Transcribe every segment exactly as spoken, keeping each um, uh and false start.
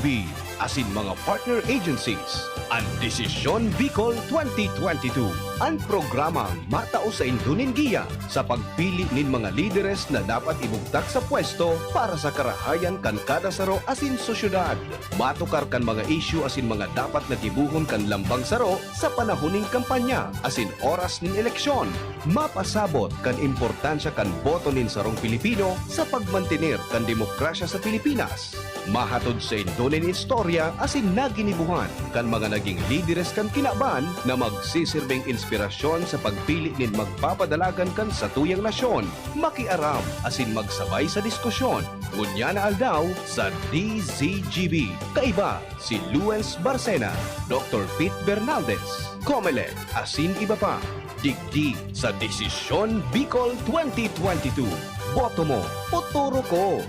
B asin mga partner agencies. An Desisyon Bicol twenty twenty-two, an programang matao saindo nin giya sa pagpili nin mga lideres na dapat ibugtak sa pwesto para sa karahayan kan kada saro asin sosyedad. Matukar kan mga isyu asin mga dapat na gibohon kan lambang saro sa panahon nin kampanya asin oras nin eleksyon. Mapasabot kan importansya kan boto nin sarong Pilipino sa pagmantener kan demokrasya sa Pilipinas. Mahatod saindo nin istorya asin naginibohan kan mga naging lideres kan kinaban na magsiserbing inspirasyon sa pagpili nin magpapadalagan kan satuyang nasyon. Makiaram asin magsabay sa diskusyon ngunyan na aldaw sa D Z G B. Kaiba si Luens Barcena, Doktor Pete Bernaldez, Comelec, asin iba pa. Digdi sa Desisyon Bicol twenty twenty-two. Boto mo, futuro ko.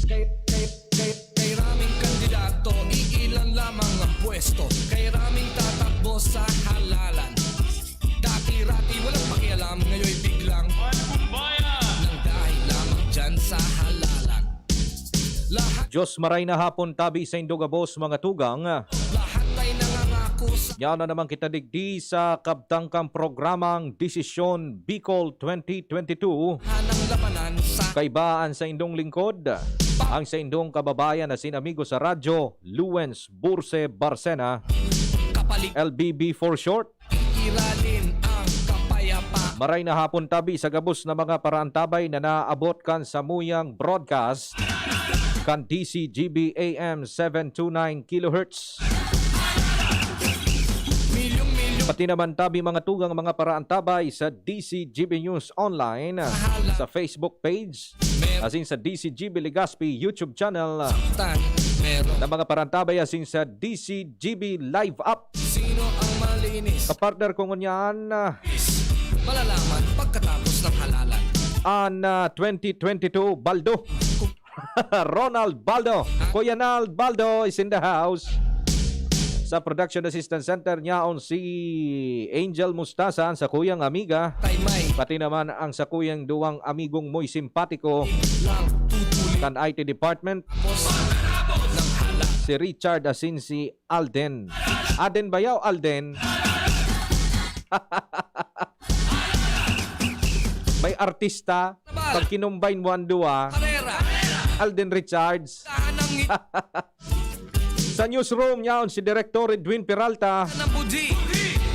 Kay, kay, kay, kay raming kandidato, iilan lamang ang pwesto. Kay raming tatakbo sa halalan. Dati-rati walang pakialam, ngayon biglang nang dahil lamang dyan sa halalan. Lahat Diyos maray na hapon tabi saindo gabos, mga tugang. Lahat ay nangangako sa Yan na naman kita digdi sa kabtang kang programang Desisyon Bicol twenty twenty-two. Hanang labanan sa Kaibaan sa indong lingkod, ang sa indong kababayan asin amigo sa radyo, Luens Burse Barcena, kapalig L B B for short. Iralin ang kapayapaan. Maray na hapon tabi sa gabos na mga paraantabay na naabot kan samuyang broadcast kan D Z G B A M seven two nine kilohertz. Milyong-milyon. Pati naman tabi mga tugang mga paraantabay sa D Z G B News Online, sa Facebook page, asin sa D Z G B Legazpi YouTube channel, Tan, meron na mga paraantabay asin sa D Z G B Live app. Sino ang malinis? Kapartner ko ngunyan, ah, Malalaman pagkatapos ng halalan. An, ah, twenty twenty-two Baldo. Ronald Baldo. Kuya Nald Baldo is in the house. Sa Production Assistance Center niyaon si Angel Mustasa, ang sakuyang amiga. Taymay. Pati naman ang sakuyang duwang amigong muy simpatiko Lang tutuli. Kan I T department. Tapos ng hala. Si Richard asin si Alden. Aden ba yaw, Alden? May artista, pag kinumbine mo ang duwa, Karera. Alden Richards. Tahan ng Sa newsroom niyaon si Director Edwin Peralta. Ng Buji.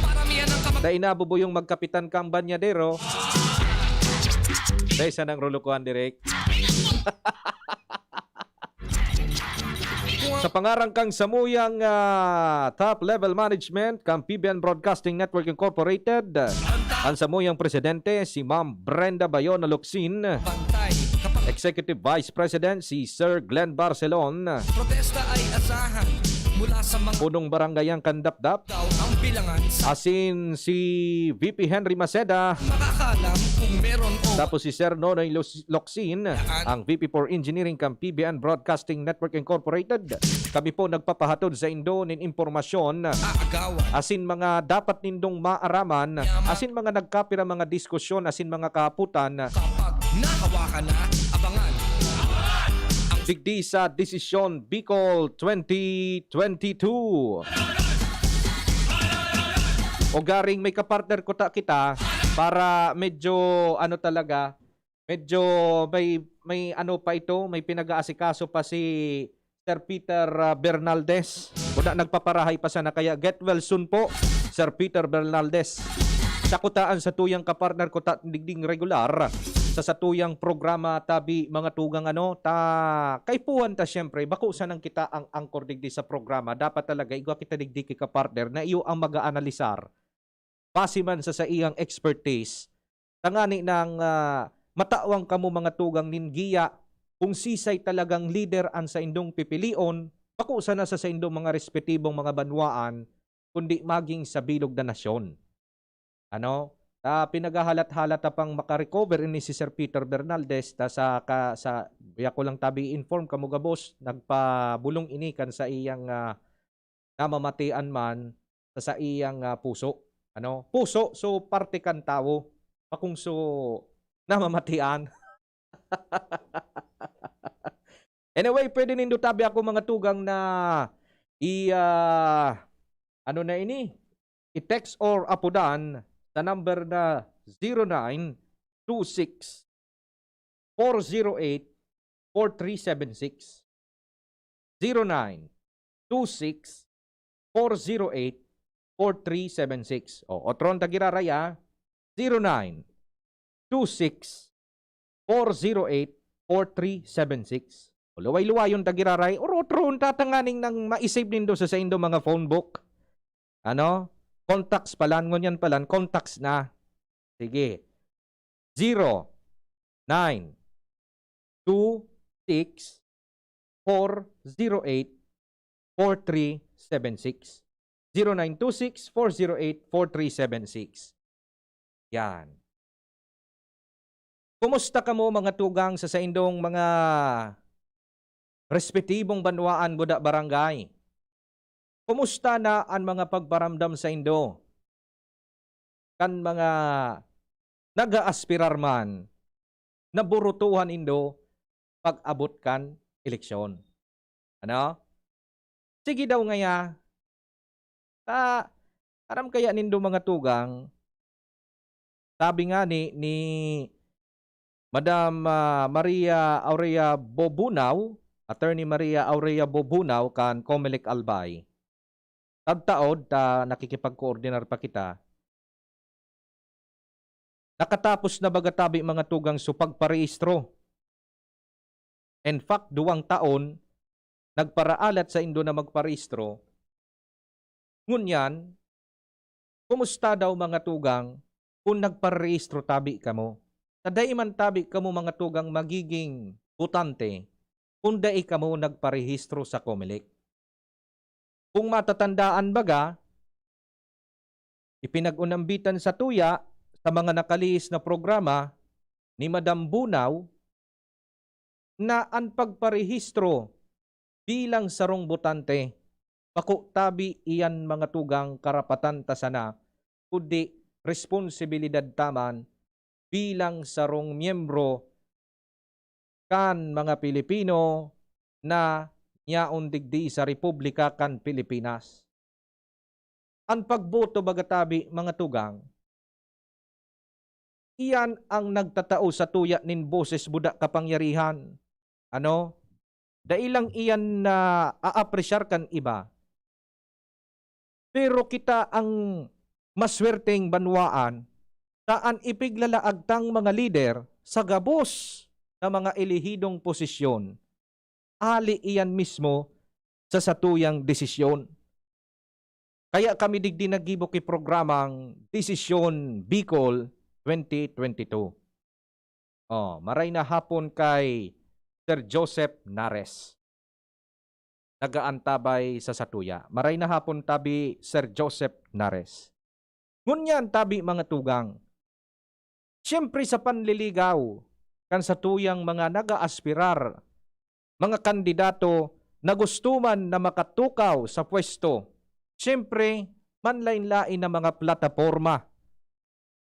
Paramihan ng kamag- Dai na bubuyong magkapitan kang banyadero. Dai sanang rulukuhan, Direk. Sa pangaran kang samuyang, ah, top level management kang P B N Broadcasting Network Incorporated, ang samuyang presidente si Ma'am Brenda Bayona Locsin, Bantay, kapag- Executive Vice President si Sir Glenn Barcelon, protesta ay asahan mula sa mga punong barangay ang Kandapdap, daw ang bilangan sa asin si V P Henry Maceda, makakalam kung meron o tapos si Sir Nonoy Lus-, Locsin, ang V P for Engineering kan P B N Broadcasting Network Incorporated. Kami po nagpapahatod saindo nin impormasyon, aagawan, asin mga dapat nindong maaraman, yaman, asin mga nagkapira mga diskusyon, asin mga kahapotan. Kapag nahawakan na, abangan. Digdi sa Desisyon Bicol twenty twenty-two. O garing may kapartner ko ta kita para medyo ano talaga, medyo may, may ano pa ito, may pinag-aasikaso pa si Sir Peter, ah, Bernaldez. Kuda nagpaparahay pa sana, kaya get well soon po, Sir Peter Bernaldez. Siya kuta an satuyang kapartner ko ta digding regular sa satuyang programa, tabi, mga tugang, ano, ta kaipuhan ta, siyempre, bako sanang kita ang anchor digdi sa programa. Dapat talaga, igwa kita digdi ki kapartner na iyo ang mag-aanalisar base man sa saiyang expertise, tangani nang, ah, matawan kamo mga tugang nin giya kung sisay talagang lider an saindong pipilion, bako sana sa saindong mga respetibong mga banwaan, kundi maging sa bilog na nasyon. Ano? Ta pinaghahalat-halat ta pang maka-recover ini si Sir Peter Bernaldez, ta sa ka-, sa, biya ko lang tabi i-inform kamo gabos, nagpabolong ini kan saiyang, ah, namamatian man sa saiyang, ah, puso. Ano? Puso, so parte kan tawo. Bakong so namamatian. Anyway, pwede nindo tabi ako, mga tugang, na i, ah, ano na ini? I-text or apodan sa number na zero nine two six, four zero eight, four three seven six. Zero nine two six, four zero eight, four three seven six. O, otron ta giraray, ah. Zero nine two six, four zero eight, four three seven six. O, luway-luwayon ta giraray, or otron ta tanganing nang maisave nindo sa saindo mga phone book. Ano? Contacts palan, ngunyan palan, contacts na. Sige. Zero nine two six, four zero eight, four three seven six. Zero nine two six, four zero eight, four three seven six. Yan. Kumusta kamo, mga tugang, sa saindong mga respetibong banwaan, buda barangay? Kumusta na an mga pagparamdam saindo kan mga nag-aaspirar man na burutuhan nindo pag-abot kan eleksyon? Ano? Sige daw ngaya. Ta, aram kaya nindo, mga tugang, sabi nga ni, ni Madam, ah, Maria Aurea Bobunao, Attorney Maria Aurea Bobunao kan Comelec Albay, tagtaod ta nakikipagkoordinar pa kita, nakatapos na baga tabi, mga tugang, so pagparehistro? In fact, duwang taon, nagparaalat saindo na magparehistro. Ngunyan, kumusta daw, mga tugang, kun nagparehistro tabi kamo? Ta dai man tabi kamo, mga tugang, magiging botante kun dai kamo nagparehistro sa Comelec. Kung matatandaan baga, ipinag-unambitan satuya sa mga nakalihis na programa ni Madam Bunao na an pagparehistro bilang sarong botante, bako tabi iyan, mga tugang, karapatan ta sana, kundi responsibilidad ta man bilang sarong miyembro kan mga Pilipino na yaon digdi sa Republika kan Pilipinas. An pagboto baga tabi, mga tugang, iyan ang nagtatao satuya nin boses buda kapangyarihan. Ano? Dai lang iyan na aapresyar kan iba. Pero kita ang maswerteng banwaan ta an ipiglalaag tang mga lider sa gabos na mga elehidong posisyon, ali iyan mismo sa satuyang desisyon. Kaya kami digdi naggibo ki programang Desisyon Bicol twenty twenty-two. Oh, maray na hapon kay Sir Joseph Nares. Nagaantabay sa satuya. Maray na hapon tabi, Sir Joseph Nares. Ngunyan tabi, mga tugang, siyempre, sa panliligaw kan satuyang mga nag-aaspirar, mga kandidato na gusto man na makatukaw sa pwesto, siyempre, manlain-lain na mga plataporma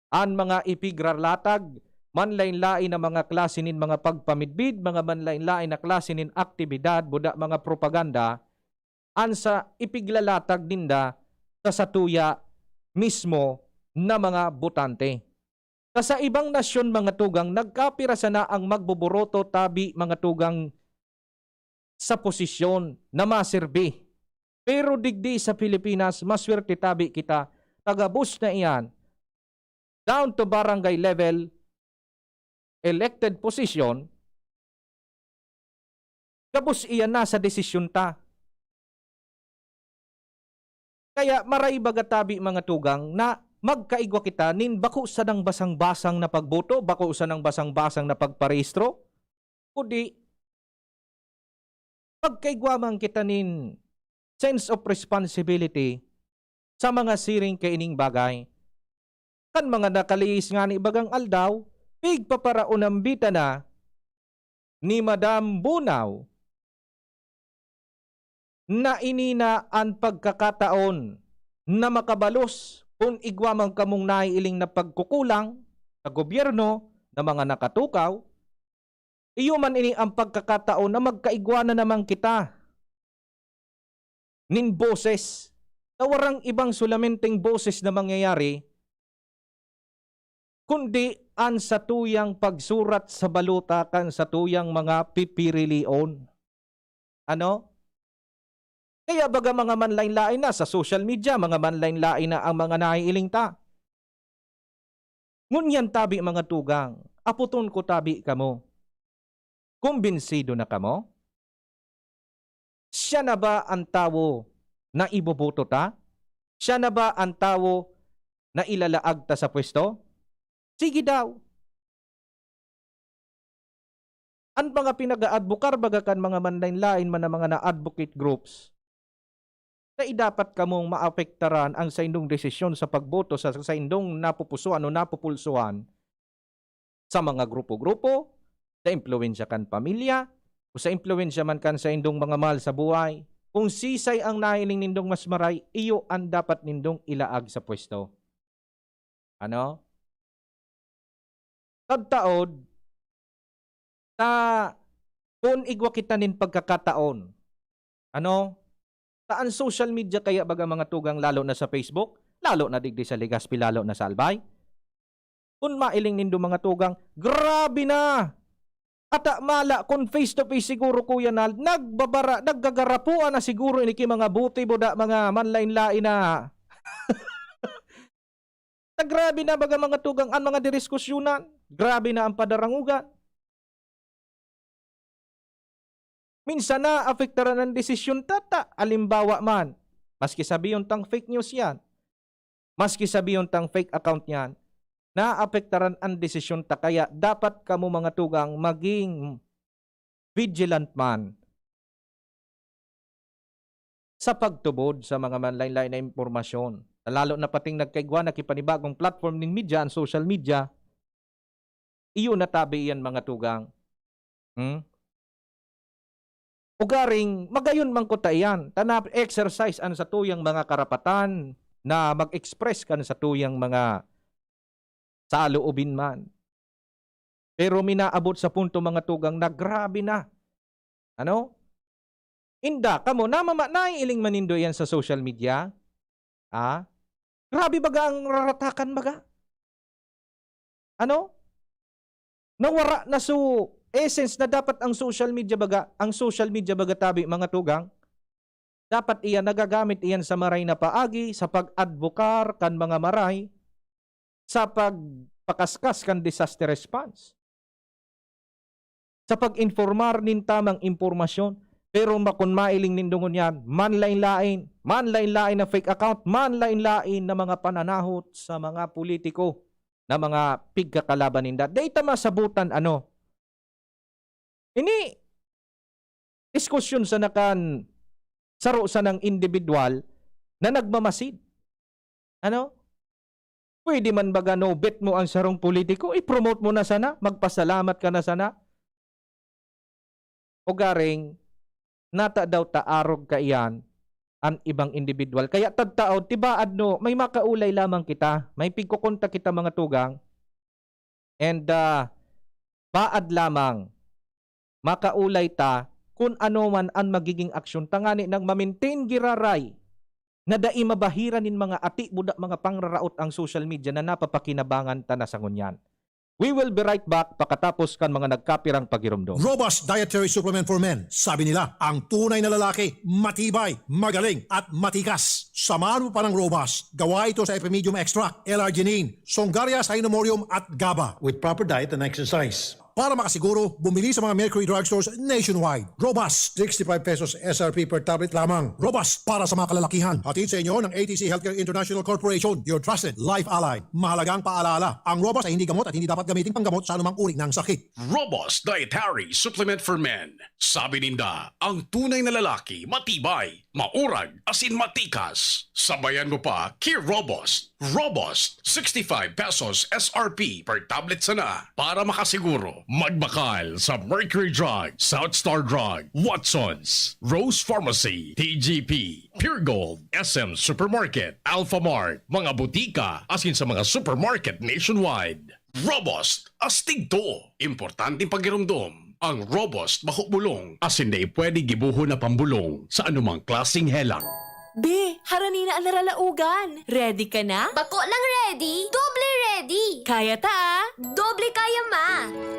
an mga ipigralatag, manlain-lain na mga klase nin mga pagpamidbid, mga manlain-lain na klase nin aktibidad, buda mga propaganda, an sa ipiglalatag ninda sa satuya mismo na mga botante. Ta sa ibang nasyon, mga tugang, nagkapira sana ang magboboroto tabi, mga tugang, sa posisyon na maserbi. Pero digdi sa Pilipinas, maswerte tabi kita, ta gabos na iyan, down to barangay level, elected position, gabos iyan nasa desisyon ta. Kaya maray baga tabi, mga tugang, na magkaigwa kita nin bako sanang basang-basang na pagboto, bako sanang basang-basang na pagparehistro, kundi magkaigwa man kita nin sense of responsibility sa mga siring kaining bagay. Kan mga nakalihis ngani bagang aldaw, pigpaparaunambita na ni Madam Bunao na ini na an pagkakataon na makabalos kun igwa man kamong naiiling na pagkukulang sa gobyerno na mga nakatukaw, Iyo man ini ang pagkakataon na magkaigwa na naman kita nin boses, na warang ibang solamenteng boses na mangyayari, kundi an satuyang pagsurat sa balota kan satuyang mga pipirilion. Ano? Kaya baga mga manlain-lain na sa social media, mga manlain-lain na ang mga nahihiling ta. Ngunyan tabi, mga tugang, apoton ko tabi kamo. Kumbinsido na kamo? Siya na ba an tawo na iboboto ta? Siya na ba an tawo na ilalaag ta sa pwesto? Sige daw. An mga pinag-aadbokar baga kan mga manlain-lain man na mga na-advocate groups, dai dapat kamong maapektaran an saindong desisyon sa pagboto sa saindong napupusuan o napupulsuhan sa mga grupo-grupo, sa impluwensya kan pamilya, o sa impluwensya man kan saindong mga mahal sa buhay. Kung sisay ang nahiling nindong mas maray, iyo an dapat nindong ilaag sa pwesto. Ano? Tagtaod ta kun igwa kita nin pagkakataon, ano, ta an social media kaya baga, mga tugang, lalo na sa Facebook, lalo na digdi sa Legazpi, lalo na sa Albay. Kun mailing nindo, mga tugang, grabe na! Ata mala kun face to face siguro, Kuya Nald, nagbabara-, naggagarapuan na siguro ini ki mga buti buda, mga manlain-lain na. Ta grabe na baga, mga tugang, an mga diriskusyonan. Grabe na an padarangugan. Minsan naapektaran an desisyon ta, ta. Halimbawa man, maski sabihon tang fake news yan, maski sabihon tang fake account yan, naapektaran an desisyon ta. Kaya dapat kamo, mga tugang, maging vigilant man sa pagtubod sa mga manlain-lain na impormasyon, na lalo na pating nagkaigwa na ki panibagong platform nin media, an social media. Iyo na tabi iyan, mga tugang. Hmm? Ugaring magayon man kuta iyan, ta na-exercise an satuyang mga karapatan na mag-express kan satuyang mga saloobin man. Pero minaabot sa punto, mga tugang, na grabe na. Ano? Inda, kamo, namama-, naiiling man nindo iyan sa social media? Ah? Grabe baga ang raratakan baga? Ano? Nawara na so essence na dapat ang social media baga, ang social media baga tabi, mga tugang, dapat iyan nagagamit iyan sa maray na paagi, sa pag-adbokar kan mga maray, sa pagpakaskas kan disaster response, sa pag-informar nin tamang impormasyon. Pero ma-, kun mailing nindo ngunyan, manlain-lain, manlain-lain na fake account, manlain-lain na mga pananahot sa mga politiko na mga pigkakalaban ninda. Dai ta masabutan, ano, ini diskusyon sana kan saro sanang indibidwal na nagmamasid. Ano? Pwede man baga no-bet mo ang sarong politiko, i-promote mo na sana, magpasalamat ka na sana. Ugaring, nata daw ta arog kaiyan an ibang indibidwal. Kaya tagtaod, tibaad no, may makaulay lamang kita, may pigkukontak kita, mga tugang. And, ah, baad lamang, makaulay ta kun ano man an magiging aksyon tangani nang ma-maintain giraray na dai mabahiran nin mga ati buda, mga pangraraot ang social media na napapakinabangan ta na sa ngunyan. We will be right back pakatapos kan mga nagkapirang pagiromdom. Robust Dietary Supplement for Men. Sabi nila, ang tunay na lalaki, matibay, magaling, at matikas. Samahan mo pa ng Robust. Gawa ito sa Epimedium Extract, L-arginine, Songaria Cynomorium, at gaba. With proper diet and exercise. Para makasiguro, bumili sa mga Mercury Drugstores nationwide. Robust, sixty-five pesos S R P per tablet lamang. Robust para sa mga kalalakihan. Hatid sa inyo ng A T C Healthcare International Corporation, your trusted life ally. Mahalagang paalala, ang Robust ay hindi gamot at hindi dapat gamitin panggamot sa anumang uri ng sakit. Robust Dietary Supplement for Men. Sabi ninda, ang tunay na lalaki, matibay, maurag, asin matikas. Sabayan mo pa ki Robust. Robust, sixty-five pesos S R P per tablet sana. Para makasiguro, magbakal sa Mercury Drug, South Star Drug, Watsons, Rose Pharmacy, T G P, Pure Gold, S M Supermarket, Alphamart, mga butika, asin sa mga supermarket nationwide. Robust, astig to. Importanteng pagiromdom. Ang robust, maho bulong, asin dai pwede gibohon na pambulong sa anumang klaseng helang. Be, harani na an naralaogan. Ready ka na? Bako lang ready, doble ready. Kaya ta, ah. Doble kaya, ma.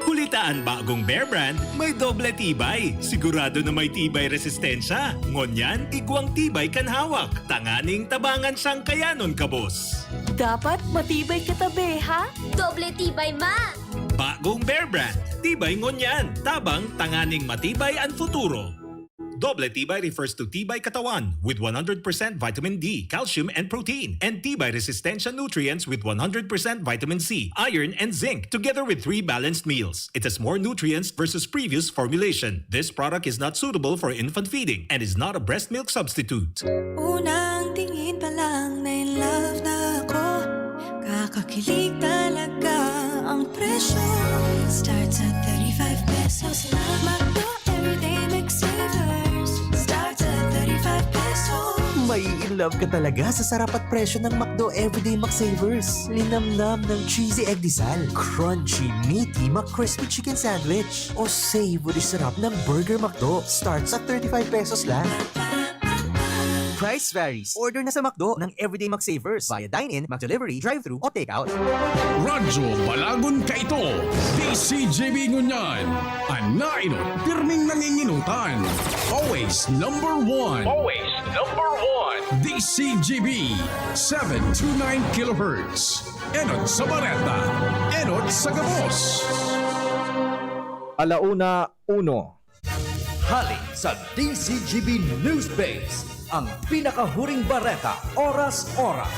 Huli ta an bagong Bear Brand, may doble tibay. Sigurado na may tibay resistensya. Ngunyan, igwang tibay kan hawak. Tanganing tabangan siyang kayanon, kabos. Dapat matibay ka ta, be, ha? Doble tibay, ma. Bagong Bear Brand, tibay ngunyan, tabang tanganing matibay an futuro. Doble tibay refers to tibay katawan with one hundred percent vitamin D, calcium, and protein, and tibay resistensya nutrients with one hundred percent vitamin C, iron, and zinc, together with three balanced meals. It has more nutrients versus previous formulation. This product is not suitable for infant feeding and is not a breast milk substitute. Unang tingin pa lang, na in love na ako. Kakakilig talaga ang presyo. Starts at thirty-five pesos lang. McDo Everyday McSavers. Starts at thirty-five pesos. Mai-in love ka talaga sa sarap at presyo ng McDo Everyday McSavers. Linamnam ng cheesy egg disal, crunchy, meaty McCrispy chicken sandwich, o savory sarap ng Burger McDo. Starts at thirty-five pesos lang. Price varies. Order na sa McDo ng Everyday McSavers via dine-in, McDelivery, drive-thru, o takeout. Radyo Balagon kaito, D C G B ngunyan. An nainot, pirming nanginginutan. Always number one. Always number one. D C G B, seven two nine kilohertz. Enot sa bareta, enot sa gabos. Alauna uno. Hali sa D C G B News Base, ang pinakahuring bareta, oras-oras.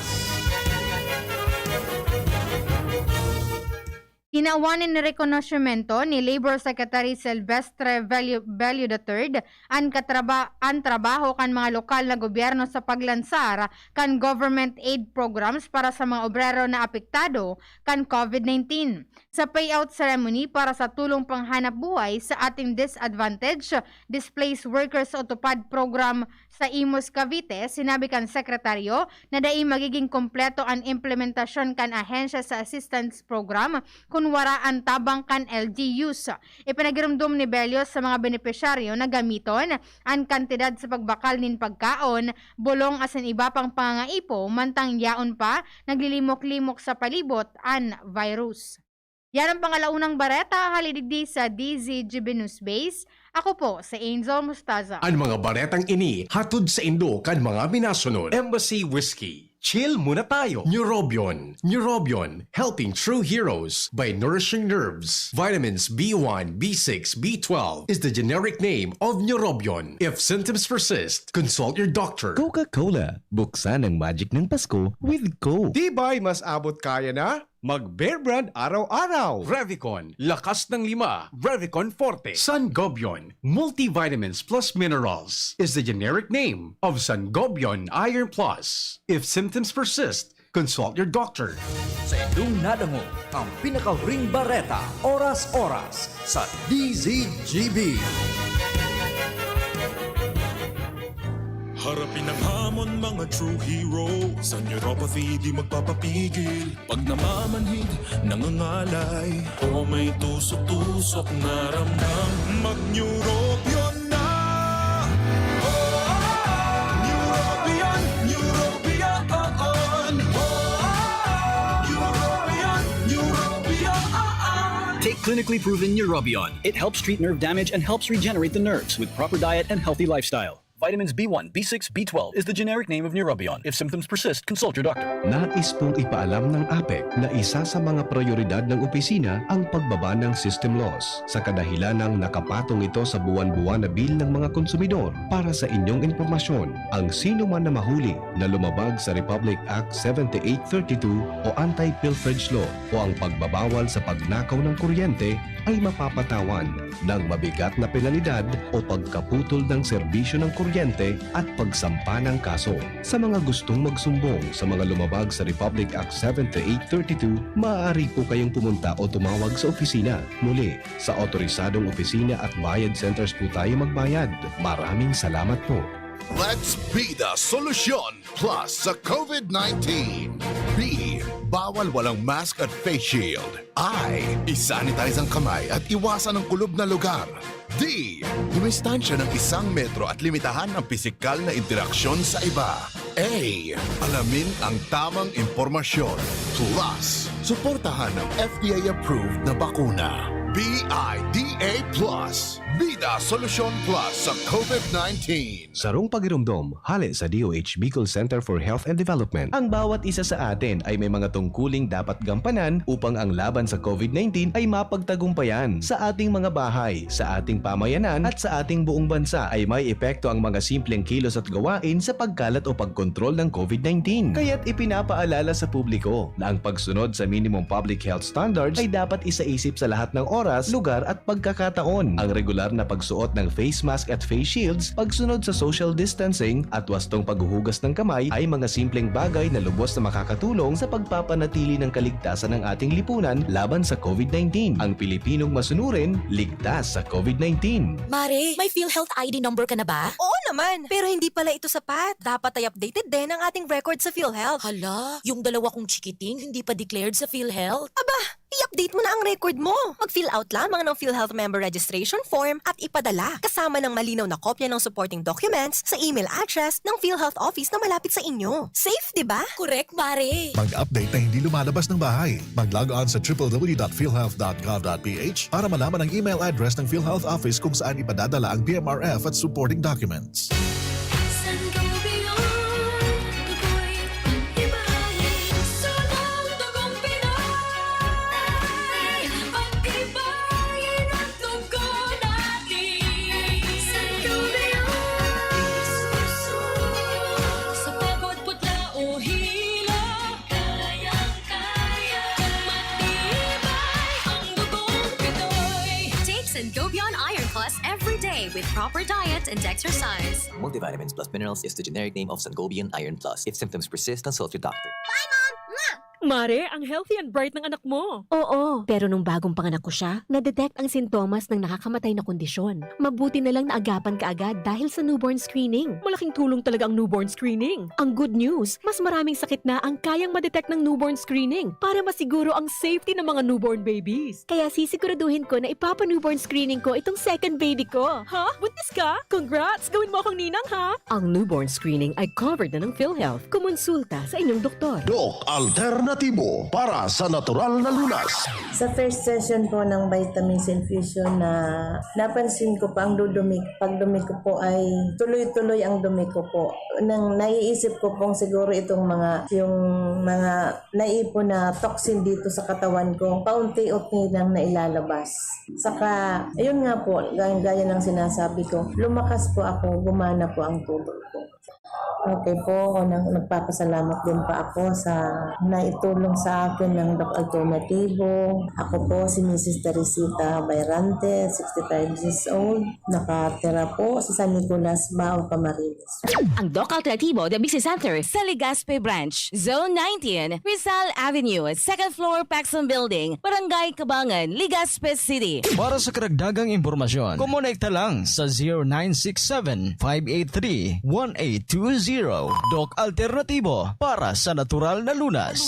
Tinawan nin rekonosyemento ni Labor Secretary Silvestre Bello, Bello the third an katraba-, an trabaho kan mga lokal na gobyerno sa paglansar kan government aid programs para sa mga obrero na apektado kan COVID nineteen. Sa payout ceremony para sa Tulong Panghanap Buhay sa Ating Disadvantaged Displaced Workers o TUPAD program sa Imus, Cavite, sinabi kan sekretaryo na dai magiging kompleto an implementasyon kan ahensya sa assistance program kun wara an tabang kan L G Us. Ipinagiromdom ni Bello sa mga benepisyaryo na gamiton an kantidad sa pagbakal nin pagkaon, bulong asin iba pang pangangaipo, mantang yaon pa naglilimok-limok sa palibot an virus. Yan ang pangalaunang bareta hali digdi sa D Z G B News Base. Ako po si Angel Mustaza. An mga baretang ini hatod saindo kan mga minasunod: Embassy Whiskey, Chill Muna Tayo; Neurobion, Neurobion, helping true heroes by nourishing nerves; vitamins B one, B six, B twelve is the generic name of Neurobion. If symptoms persist, consult your doctor. Coca-Cola, buksan ang magic ng Pasko with Coke. Tibay, mas abot kaya na? Mag Bear Brand araw-araw. Revicon, lakas ng lima. Revicon Forte. Sangobion, multivitamins plus minerals, is the generic name of Sangobion Iron Plus. If symptoms persist, consult your doctor. Saindong nadangog ang pinakahuring bareta, oras-oras, sa D Z G B. Harapin ang hamon, mga true hero. Sa neuropathy, di magpapapigil. Pag namamanhid, nangangalay, o may tusok-tusok na ramdam, mag-Neurobion na! Oh, Neurobion, Neurobion, oh, oh. Neurobion, Neurobion, oh, oh. Take clinically proven Neurobion. It helps treat nerve damage and helps regenerate the nerves with proper diet and healthy lifestyle. Vitamins B one, B six, B twelve is the generic name of Neurobion. If symptoms persist, consult your doctor. Nais pong ipaalam ng APEC na isa sa mga prayoridad ng opisina ang pagbaba ng system loss, sa kadahilanang nakapatong ito sa buwan-buwan na bill ng mga konsumidor. Para sa inyong impormasyon, ang sino man na mahuli na lumabag sa Republic Act seventy-eight thirty-two o Anti-Pilferage Law o ang pagbabawal sa pagnakaw ng kuryente ay mapapatawan ng mabigat na penalidad o pagkaputol ng serbisyo ng kuryente at pagsampa ng kaso. Sa mga gustong magsumbong sa mga lumabag sa Republic Act seventy-eight thirty-two, maaari po kayong pumunta o tumawag sa opisina. Muli, sa otorisadong opisina at bayad centers po tayo magbayad. Maraming salamat po. Let's be the solution plus sa COVID nineteen. Be Bawal walang mask at face shield. I. I-sanitize ang kamay at iwasan ang kulob na lugar. D. Dumistansya ng isang metro at limitahan ang pisikal na interaksyon sa iba. A. Alamin ang tamang impormasyon. Plus, suportahan ang F D A-approved na bakuna. B I D A plus. Bida Solusyon Plus sa COVID nineteen. Sarong pagiromdom, hale sa D O H Bicol Center for Health and Development. Ang bawat isa sa atin ay may mga tungkuling dapat gampanan upang ang laban sa COVID nineteen ay mapagtagumpayan. Sa ating mga bahay, sa ating pamayanan, at sa ating buong bansa ay may epekto ang mga simpleng kilos at gawain sa pagkalat o pagkontrol ng COVID nineteen. Kaya't ipinapaalala sa publiko na ang pagsunod sa minimum public health standards ay dapat isaisip sa lahat ng oras, lugar at pagkakataon. Ang regular na pagsuot ng face mask at face shields, pagsunod sa social distancing, at wastong paghuhugas ng kamay ay mga simpleng bagay na lubos na makakatulong sa pagpapanatili ng kaligtasan ng ating lipunan laban sa COVID nineteen. Ang Pilipinong masunurin, ligtas sa COVID nineteen. Mare, may PhilHealth I D number ka na ba? Oo naman, pero hindi pala ito sapat. Dapat ay updated din ang ating record sa PhilHealth. Hala, yung dalawa kong chikiting hindi pa declared sa PhilHealth. Aba, i-update mo na ang record mo. Mag-fill out lamang ng PhilHealth member registration form at ipadala kasama ng malinaw na kopya ng supporting documents sa email address ng PhilHealth office na malapit sa inyo. Safe, di ba? Correct, Mare. Mag-update na hindi lumalabas ng bahay. Mag-log on sa triple W dot philhealth dot gov dot P H para malaman ang email address ng PhilHealth office kung saan ipadadala ang P M R F at supporting documents. Sangobion, dugo'y pag-ibahin. Sunod dugong Pinoy, pag-ibahin ang dugo natin. Sangobion, suso, sa pagod, putla o hilo, kayang-kaya. Matibay ang dugong Pinoy. Take Sangobion Iron Plus every day with proper diet and exercise. Multivitamins plus minerals is the generic name of Sangobion Iron Plus. If symptoms persist, consult your doctor. Mare, ang healthy and bright ng anak mo. Oo, pero nung bagong panganak ko siya, na-detect ang sintomas ng nakakamatay na kondisyon. Mabuti na lang naagapan kaagad dahil sa newborn screening. Malaking tulong talaga ang newborn screening. Ang good news, mas maraming sakit na ang kayang ma-detect ng newborn screening para masiguro ang safety ng mga newborn babies. Kaya sisiguraduhin ko na ipapa-newborn screening ko itong second baby ko. Ha? Buntis ka? Congrats! Gawin mo akong ninang, ha? Ang newborn screening ay covered na ng PhilHealth. Kumonsulta sa inyong doktor. Doc Alternatibo para sa natural na lunas. Sa first session po ng vitamins infusion na napansin ko po ang dudumi, pagdumi ko po ay tuloy-tuloy ang dumi ko po. Nang naiisip ko pong siguro itong mga, yung mga naipon na toxin dito sa katawan ko, paunti-unti nang nailalabas. Saka, ayun nga po, gaya, gaya ng sinasabi ko, lumakas po ako, gumana po ang tubo ko. Okay po, nag-, nagpapasalamat din pa ako sa naitulong sa akin ng Doc Alternativo. Ako po si Missus Teresita Bayrante, sixty-five years old. Nakatira po sa San Nicolas, Bao, Camarines. Ang Doc Alternativo The Business Center sa Legazpi Branch, Zone nineteen, Rizal Avenue, second floor, Paxson Building, Barangay Cabangan, Legazpi City. Para sa karagdagang impormasyon, kumonekta lang sa zero nine six seven, five eight three, one eight two zero. Doc Alternativo para sa natural na lunas.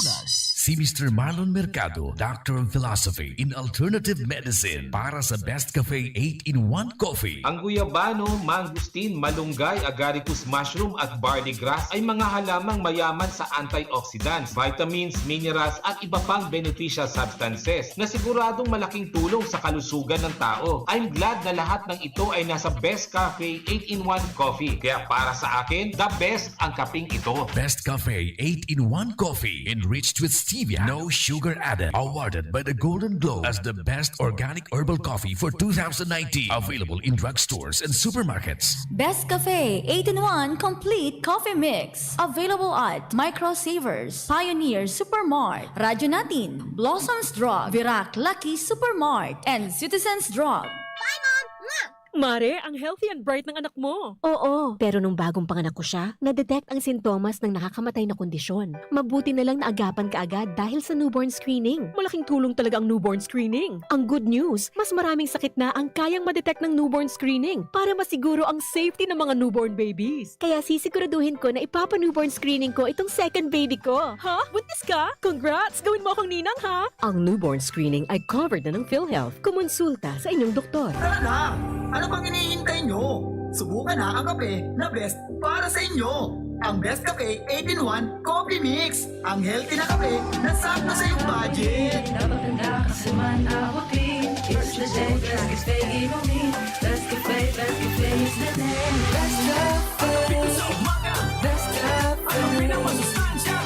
Si Mister Marlon Mercado, Doctor of Philosophy in Alternative Medicine, para sa Best Cafe eight-in-one Coffee. Ang guyabano, mangosteen, malunggay, agaricus mushroom at barley grass ay mga halamang mayaman sa antioxidants, vitamins, minerals at iba pang beneficial substances na siguradong malaking tulong sa kalusugan ng tao. I'm glad na lahat ng ito ay nasa Best Cafe eight-in-one Coffee. Kaya para sa akin, the best ang kaping ito. Best Cafe eight-in-one Coffee, enriched with stevia, no sugar added. Awarded by the Golden Globe as the best organic herbal coffee for two thousand nineteen. Available in drugstores and supermarkets. Best Cafe eight-in-one Complete Coffee Mix. Available at Micro Savers, Pioneer Supermart, Radyo Natin, Blossoms Drug, Virac Lucky Supermart, and Citizens Drug. Bye, Mom! Mwah! Mare, ang healthy and bright ng anak mo. Oo, pero nung bagong panganak ko siya, na-detect ang sintomas ng nakakamatay na kondisyon. Mabuti na lang naagapan kaagad dahil sa newborn screening. Malaking tulong talaga ang newborn screening. Ang good news, mas maraming sakit na ang kayang ma-detect ng newborn screening para masiguro ang safety ng mga newborn babies. Kaya sisiguraduhin ko na ipapa-newborn screening ko itong second baby ko. Ha? Buntis ka? Congrats! Gawin mo akong ninang, ha? Ang newborn screening ay covered na ng PhilHealth. Kumonsulta sa inyong doktor. Tara na! Ano pang hinihintay nyo? Subukan na ang kape na best para sa inyo. Ang Best Cafe eight-in-one Coffee Mix. Ang healthy na kape na sakto sa iyong budget. Dapat handa ka sa man abutin. It's the day, Best Cafe inumin. Best Cafe, Best Cafe is the name. Best Cafe. Best Cafe. Best Cafe. Best Cafe.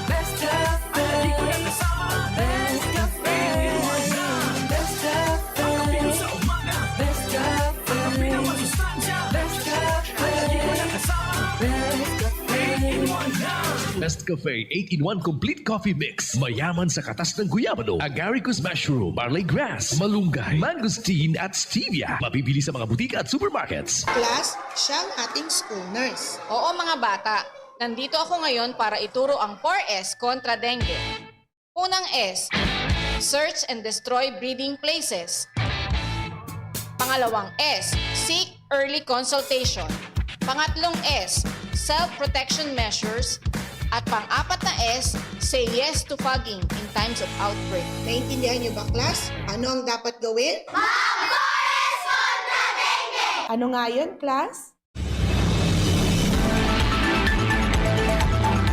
Best Cafe. Best Cafe. Best Cafe. Best Cafe eight-in-one Complete Coffee Mix. Mayaman sa katas ng guyabano, agaricus mushroom, barley grass, malunggay, mangosteen at stevia. Mabibili sa mga butika at supermarkets. Class, siya ang ating school nurse. Oo, mga bata. Nandito ako ngayon para ituro ang four S kontra dengue. Unang S, search and destroy breeding places. Pangalawang S, seek early consultation. Pangatlong S, self-protection measures. At pang-apat na S, say yes to fogging in times of outbreak. Naintindihan niyo ba, class? Ano ang dapat gawin? Mag-four S kontra dengue! Ano nga yun, class?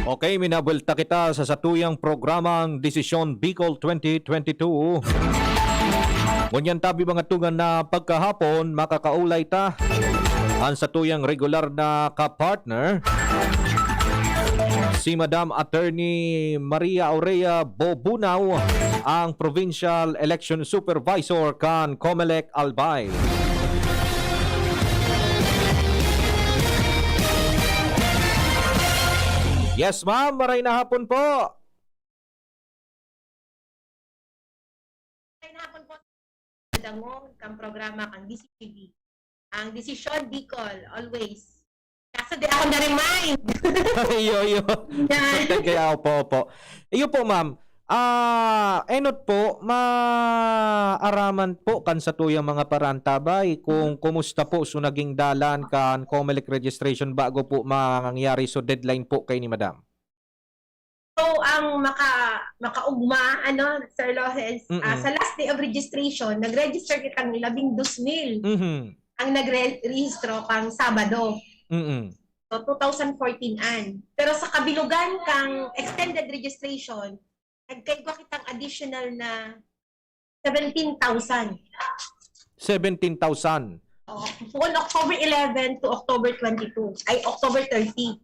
Okay, minabwelta kita sa satuyang programang Desisyon Bicol twenty twenty-two. Ngunyan tabi mga tugan na pagkahapon, makakaulay ta an satuyang regular na kapartner, si Madam Attorney Maria Aurea Bobunaw, ang Provincial Election Supervisor kan Comelec Albay. Yes, ma'am. Maray na hapon po. Maray na hapon po. Dangog kang programa kang D C T V. Ang desisyon, Bicol, always. Kaso di ako na-remind. Iyo, iyo. Kaya, opo, opo. Iyo po, ma'am. Ah, enot po, maaraman po kan satuyang mga parantabay kung kumusta po so naging dalan kan Comelec registration bago po mangyari so deadline po kay ni madam. So, ang maka, makaugma, ano, Sir Lawrence, ah, Mm-mm. sa last day of registration, nag-register kitang labing dos mil Mhm. ang nagre-rehistro kang Sabado. Mm-mm. So, two thousand fourteen an. Pero sa kabilugan kang extended registration, nagkaigwa kitang additional na seventeen thousand. Seventeen thousand. Oh, on October eleven to October twenty-two. Ay, October thirty.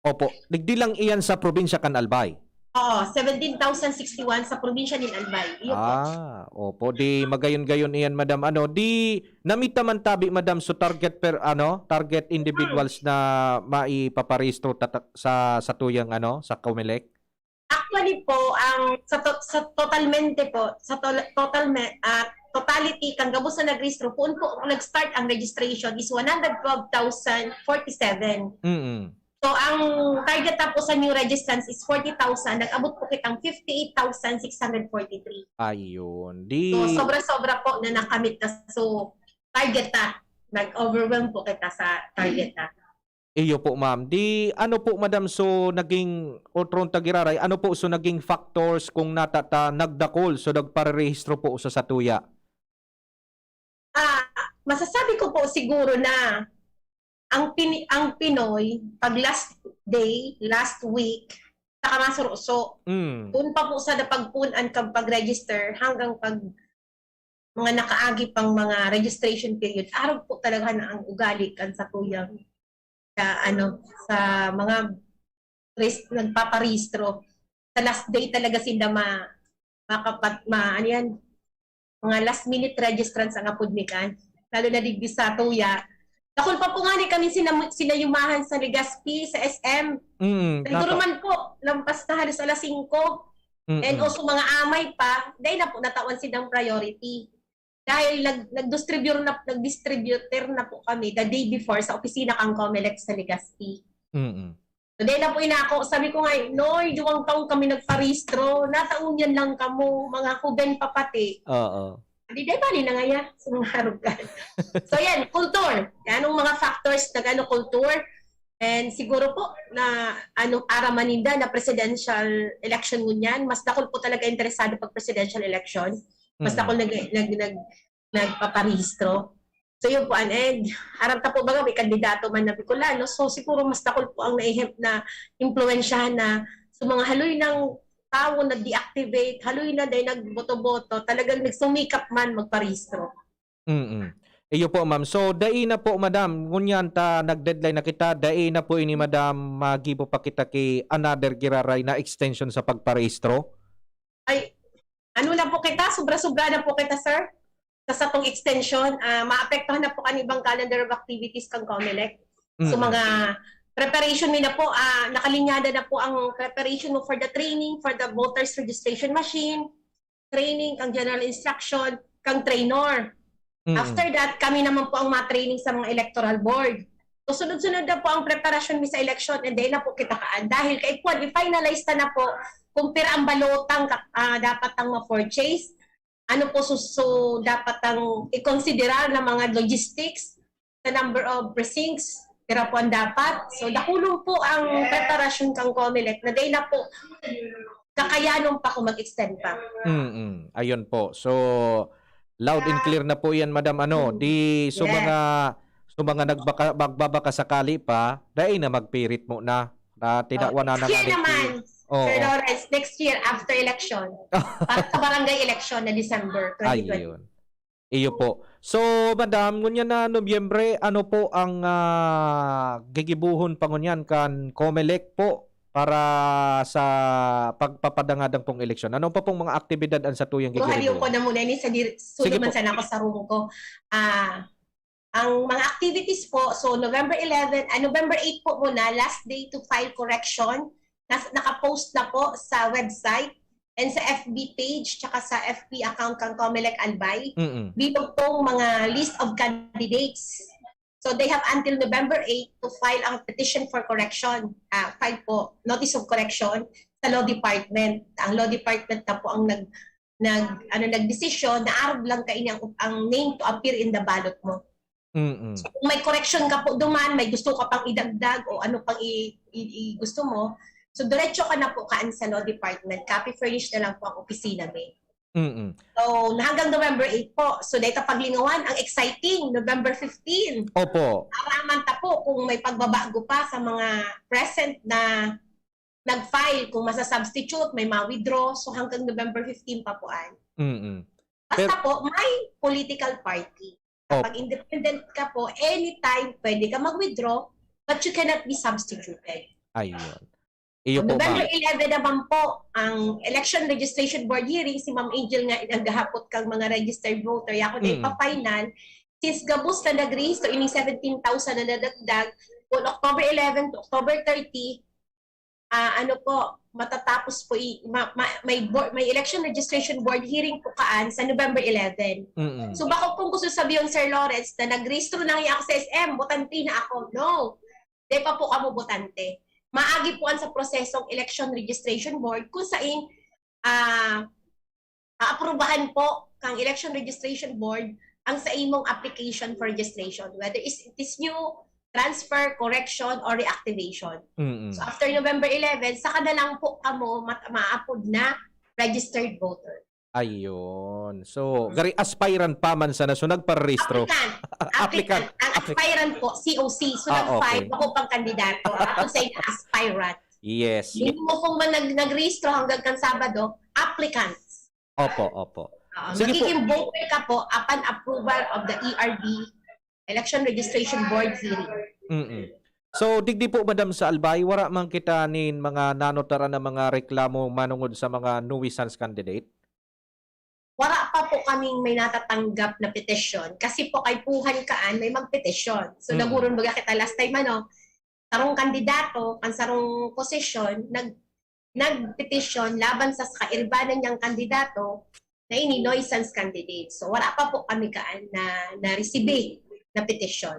Opo. Digdi lang iyan sa probinsya kan Albay. Oo, seventeen thousand sixty-one sa probinsya nin Albay. Iyo po. Ah, opo. Di magayon-gayon iyan, madam. Ano, di namita man tabi, madam, so target per, ano, target individuals na maipaparehistro tata-, sa, sa tuyang, ano, sa Comelec? Actually po, ang sa, to- sa totalmente po, sa tol- total me- ah, totality, kang gabos na nagrehistro, kung po nag-start ang registration is one hundred twelve thousand forty-seven. Mm. So, ang target na po sa new registrants is forty thousand. Nag-abot po kitang fifty-eight thousand six hundred forty-three. Ayun. Di... So, sobra-sobra po na nakamit na. So, target na. Nag-overwhelm po kita sa target na. Iyo po, ma'am. Di ano po, madam, so naging, otron tagiraray, ano po so naging factors kung natata nagdakol so nagparerehistro po sa satuya? Ah, masasabi ko po siguro na ang Pini- ang Pinoy pag last day, last week, saka masuruso. Mm. Doon pa po sa napagpunan kang pag-register hanggang pag mga nakaagi pang mga registration period, arog po talaga na ang ugali kan sa tuyang sa ano sa mga res- nagpaparehistro sa last day talaga sinda ma makapat ma ano yan mga last minute registrants ang apod mi kan lalo na digdi sa tuya. Dakul pa po nga ni kami sina, sinayumahan sa Legazpi, sa S M. Mm. Siguro Tata- man po, lampas na halos alas singko. Mm-mm. And also mga amay pa, dahil na po natawan silang priority. Dahil nag, nag-distributor na, nag-distributor na po kami the day before sa opisina kang Comelec sa Legazpi. Mm. So, dahil na po inako, sabi ko nga, "Noy, duwang taon kami nagparehistro. Nataon yan lang kamo, mga huben pa pati." Oo. Di, dahil bali na nga yan, sa mga harugan. So, yan, kultur. Anong mga factors na gano'ng kultur? And siguro po, na ano, aram man ninda na presidential election ngunyan, mas dakul po talaga interesado pag presidential election. Mas Mm. dakul nag, nag, nag, nagpaparehistro. So, yun po, an, and aram ta po baga, may kandidato man na Bicolano. So, siguro mas dakul po ang naihip na impluwensyahan na sa mga haloy ng tawo na deactivate, haloy na dahil nagboto-boto, talagang nagsumikap man magparehistro. Mm. Iyo po, ma'am. So, dai na po, madam. Ngunyan ta nag-deadline na kita, dai na po ini, madam, magibo pa kita ki another giraray na extension sa pagparehistro? Ay, ano na po kita? Sobra-sobra na po kita, sir. Sa satong extension, ah, maapektuhan na po kan ibang calendar of activities kan Comelec. So, Mm. mga preparation mi na po, ah, nakalinyada na po ang preparation mo for the training, for the voters registration machine, training, kang general instruction, kang trainer. Mm. After that, kami naman po ang ma-training sa mga electoral board. So, sunod-sunod na po ang preparasyon mi sa election and then na po kita kaan. Dahil kay Kwan, i-finalize ta na po kung pira ang balotang ka- ah, dapat ang ma-purchase. Ano po so, so dapat ang i-considerar na mga logistics, the number of precincts, pira po ang dapat. So, dakulon po ang preparasyon kang Comelec na dahil na po kakayanon pa kung mag-extend pa. Mm-mm. Ayun po. So, loud and Ah. clear na po yan, madam. Ano, Mm. di so Yes. mga so mga nagbaka, magbabaka sakali pa, dai na magpirit mo na. Na tinawa na Next na year nga ni naman, Oo. Sir Lawrence, next year after election. Para sa barangay election na December twenty twenty. Ayun. Iyo po. So, madam, ngunyan na Nobyembre, ano po ang ah, gigibuhon pa ngunyan kan Comelec po para sa pagpapadangadang pong eleksyon? Ano pa pong mga aktibidad ang satuyang Pero haliw ko gigibuhon? na muna ni sa dir- Sige sulo man po. sana ako sa room ko. Ah, ang mga activities po, so November eleven, ah, November eight po muna, last day to file correction. Nas, nakapost na po sa website and sa F B page tsaka sa F B account kang Comelec Albay. Mm-mm. Bilog tong mga list of candidates. So they have until November eight to file ang petition for correction. Ah, file po, notice of correction sa law department. Ang law department na po ang nag nag ano nagdesisyon na arog lang kaini ang, ang name to appear in the ballot mo. Mm-mm. So, kung may correction ka po duman, may gusto ka pang idagdag o ano pang i, i, i- gusto mo, so diretso ka na po kaan sa law department. Copy furnish na lang po ang opisina mo. Mm-mm. So, hanggang November eight po. So, dahil paglingawan, ang exciting, November fifteen. Opo. Araman ta po kung may pagbabago pa sa mga present na nag-file, kung masasubstitute, may ma-withdraw. So, hanggang November fifteen pa po an. Mm-mm. Basta po, may political party. Opo. Pag independent ka po, anytime pwede ka mag-withdraw, but you cannot be substituted. Ayun. Iyo po, November ma'am. eleven naman po, ang election registration board hearing, si Ma'am Angel nga naghahapot kang mga registered voter. Ako na Mm. ipa-final, since gabos na nagrehistro, ining seventeen thousand na nadagdag, on October eleven to October thirty, ah, ano po, matatapos po, i- ma- ma- may, board, may election registration board hearing po kaan sa November eleven. Mm-mm. So bako kung gusto sabihin, Sir Lawrence, na nagrehistro na nga ako sa S M, botante na ako. No. Di pa po kamo botante. Maagi po an sa prosesong election registration board kung sain ah aaprubahan po kang election registration board ang sa imong application for registration, whether is it is new, transfer, correction, or reactivation. Mm-mm. So after November eleven, saka na lang po kamo mat- maapod na registered voter. Ayun. So, gari aspirant pa man sana. So, nagparehistro. Applicant. Applicant. Applicant. Ang aspirant po, C O C. So, Ah, nag-file, okay. Bako pang kandidato. Ako sa inyo, aspirant. Yes. Hindi mo kung man nag nagrehistro hanggang kan Sabado, applicants. Opo, opo. Oo, Sige po. Magiging voter ka po upon approval of the E R B, Election Registration Board hearing. Mm-mm. So, digdi po, madam, sa Albay, wara man kita nin mga nanutaran na mga reklamo manungod sa mga nuisance candidate? Wala pa po kaming may natatanggap na petition kasi po kay puhan kaan may magpetisyon. So, Mm. naguron baga kita last time, ano, sarong kandidato, ang sarong posisyon, nag nagpetisyon laban sa kairbanan niyang kandidato na ini nuisance candidate. So, wala pa po kami kaan na na-receive na petition.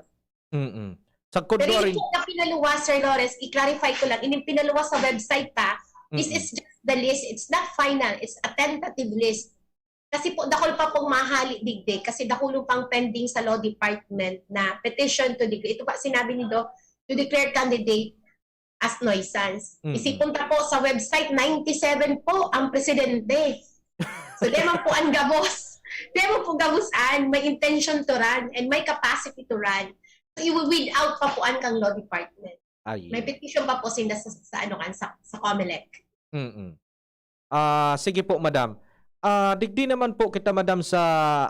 Mm. Sagkod Pero duarin, yung na pinaluwas, Sir Lawrence, i-clarify ko lang, ining pinaluwas sa website pa, this Mm. is just the list. It's not final. It's a tentative list. Kasi po, dakul pa pong mahali digdi kasi dakul pang pending sa law department na petition to declare. Ito pa sinabi ni Doc, to declare candidate as nuisance. Mm. Isipon ta po sa website, ninety-seven po ang presidente. So, di man po ang gabos. Di man po gabos an may intention to run and may capacity to run. So, i-weed out pa po an kang law department. Ay. May petition pa po sila sa, sa ano kan sa, sa COMELEC. Mm. Ah, sige po, madam. Ah, digdi naman po kita, madam, sa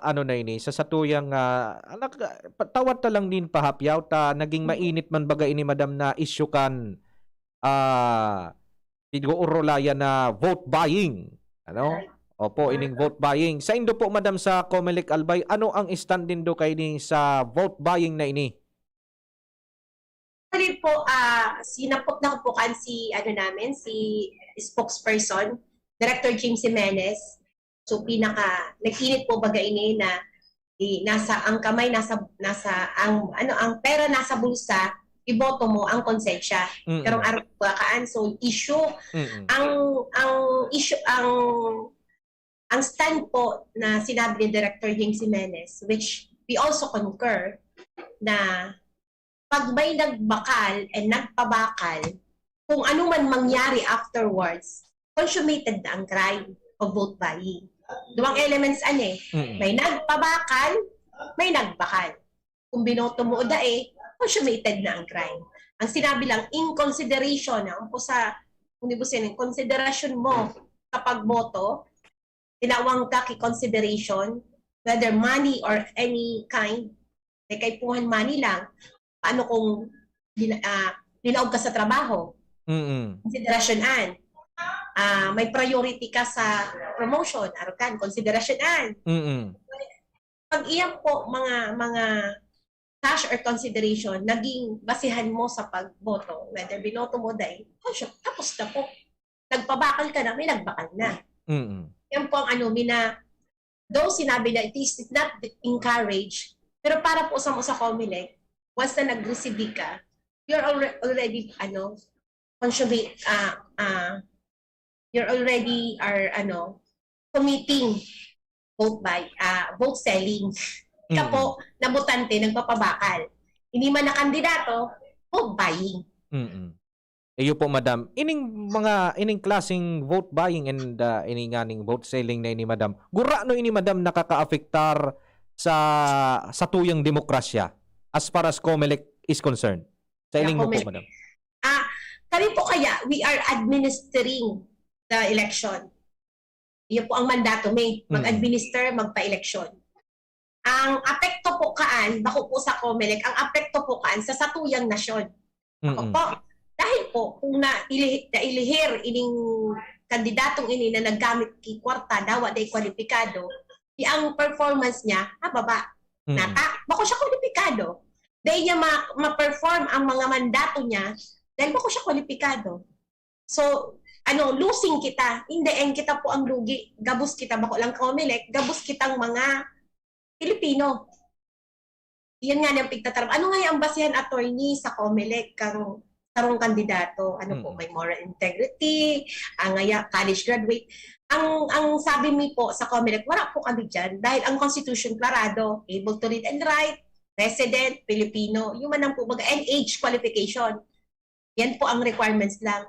ano na ini, sa satuyang, ah, anak, patawad ta lang nin pahapyaw ta, naging mainit man baga ini, madam, na issue kan, ah, siguro layan na vote buying. Ano? Opo, ining vote buying. Sa indo po, madam, sa COMELEC Albay, ano ang stand nindo kaini sa vote buying na ini? Actually po, ah, sinapot na ko po kan si, ano namin, si spokesperson, Director James Jimenez. So, pinaka, nag-init po baga ini na, eh, nasa, ang kamay, nasa, nasa, ang, ano, ang pera nasa bulsa, iboto mo ang konsensya. Mm. Pero ang araw po, kaan, so, issue, Mm. ang, ang issue, ang, ang stand po na sinabi ni Director James Jimenez, which we also concur, na pag may nagbakal and nagpabakal, kung ano man mangyari afterwards, consummated na ang crime of vote buying. Duwang elements ani. Mm. May nagpabakal, may nagbakal. Kung binoto mo o dai, consummated na ang crime. Ang sinabi lang, in consideration, ang po sa, kung di mo siya, in consideration mo sa pagboto, tinawang ka ki consideration, whether money or any kind, may kaipuhan money lang, paano kung dina- ah, linaog ka sa trabaho? Mm. Consideration an. Ah, may priority ka sa promotion, arukan, consideration an. Mm. Pag iyan po, mga, mga cash or consideration, naging basihan mo sa pagboto, whether binoto mo dahil, oh, sure, tapos na po. Nagpabakal ka na, may nagbakal na. Mm. Yan po ang ano, mina, though sinabi na it is not encouraged, pero para po sa mo sa COMELEC, once na nag-receive ka, you're alre- already, ano, consuming, ah, ah, you're already are, ano, committing vote buy, ah, vote selling. Ika Mm. po, na botante, nagpapabakal. Hindi man na kandidato, vote buying. Mm. Iyo po, madam. Ining mga, ining klaseng vote buying and, ah, ining nganing vote selling na ini, madam. Gurano ini, madam, nakakaapektar sa, sa tuyang demokrasya as far as COMELEC is concerned? Sa Yeah, ining mo po, COMELEC. Madam. Ah, kami po kaya, we are administering the election. Iyo po ang mandato mi, Mm. mag-administer, magpa-eleksyon. Ang apekto po kaan, bako po sa COMELEC, ang apekto po kaan sa satuyang nasyon. Ako Mm-mm. po, dahil po, kung na, ili, nailihir ining kandidatong ini na naggamit ki kwarta, dawa dai kwalipikado, di ang performance niya, mababa. Mm-mm. Nata, bako siya kwalipikado. Dahil niya ma, ma-perform ang mga mandato niya, dahil bako siya kwalipikado. So, ano, losing kita. In the end, kita po ang lugi. Gabos kita, bako lang COMELEC, gabos kitang mga Pilipino. Yan nga niyang pigtatarab. Ano nga yung basihan, attorney, sa COMELEC kang sarong kandidato? Ano po, Mm. may moral integrity, ang ngaya, college graduate. Ang, ang sabi mi po sa COMELEC, wala po kami dyan. Dahil ang constitution klarado, able to read and write, resident, Filipino, yung man ang po, mag-, and age qualification. Yan po ang requirements lang.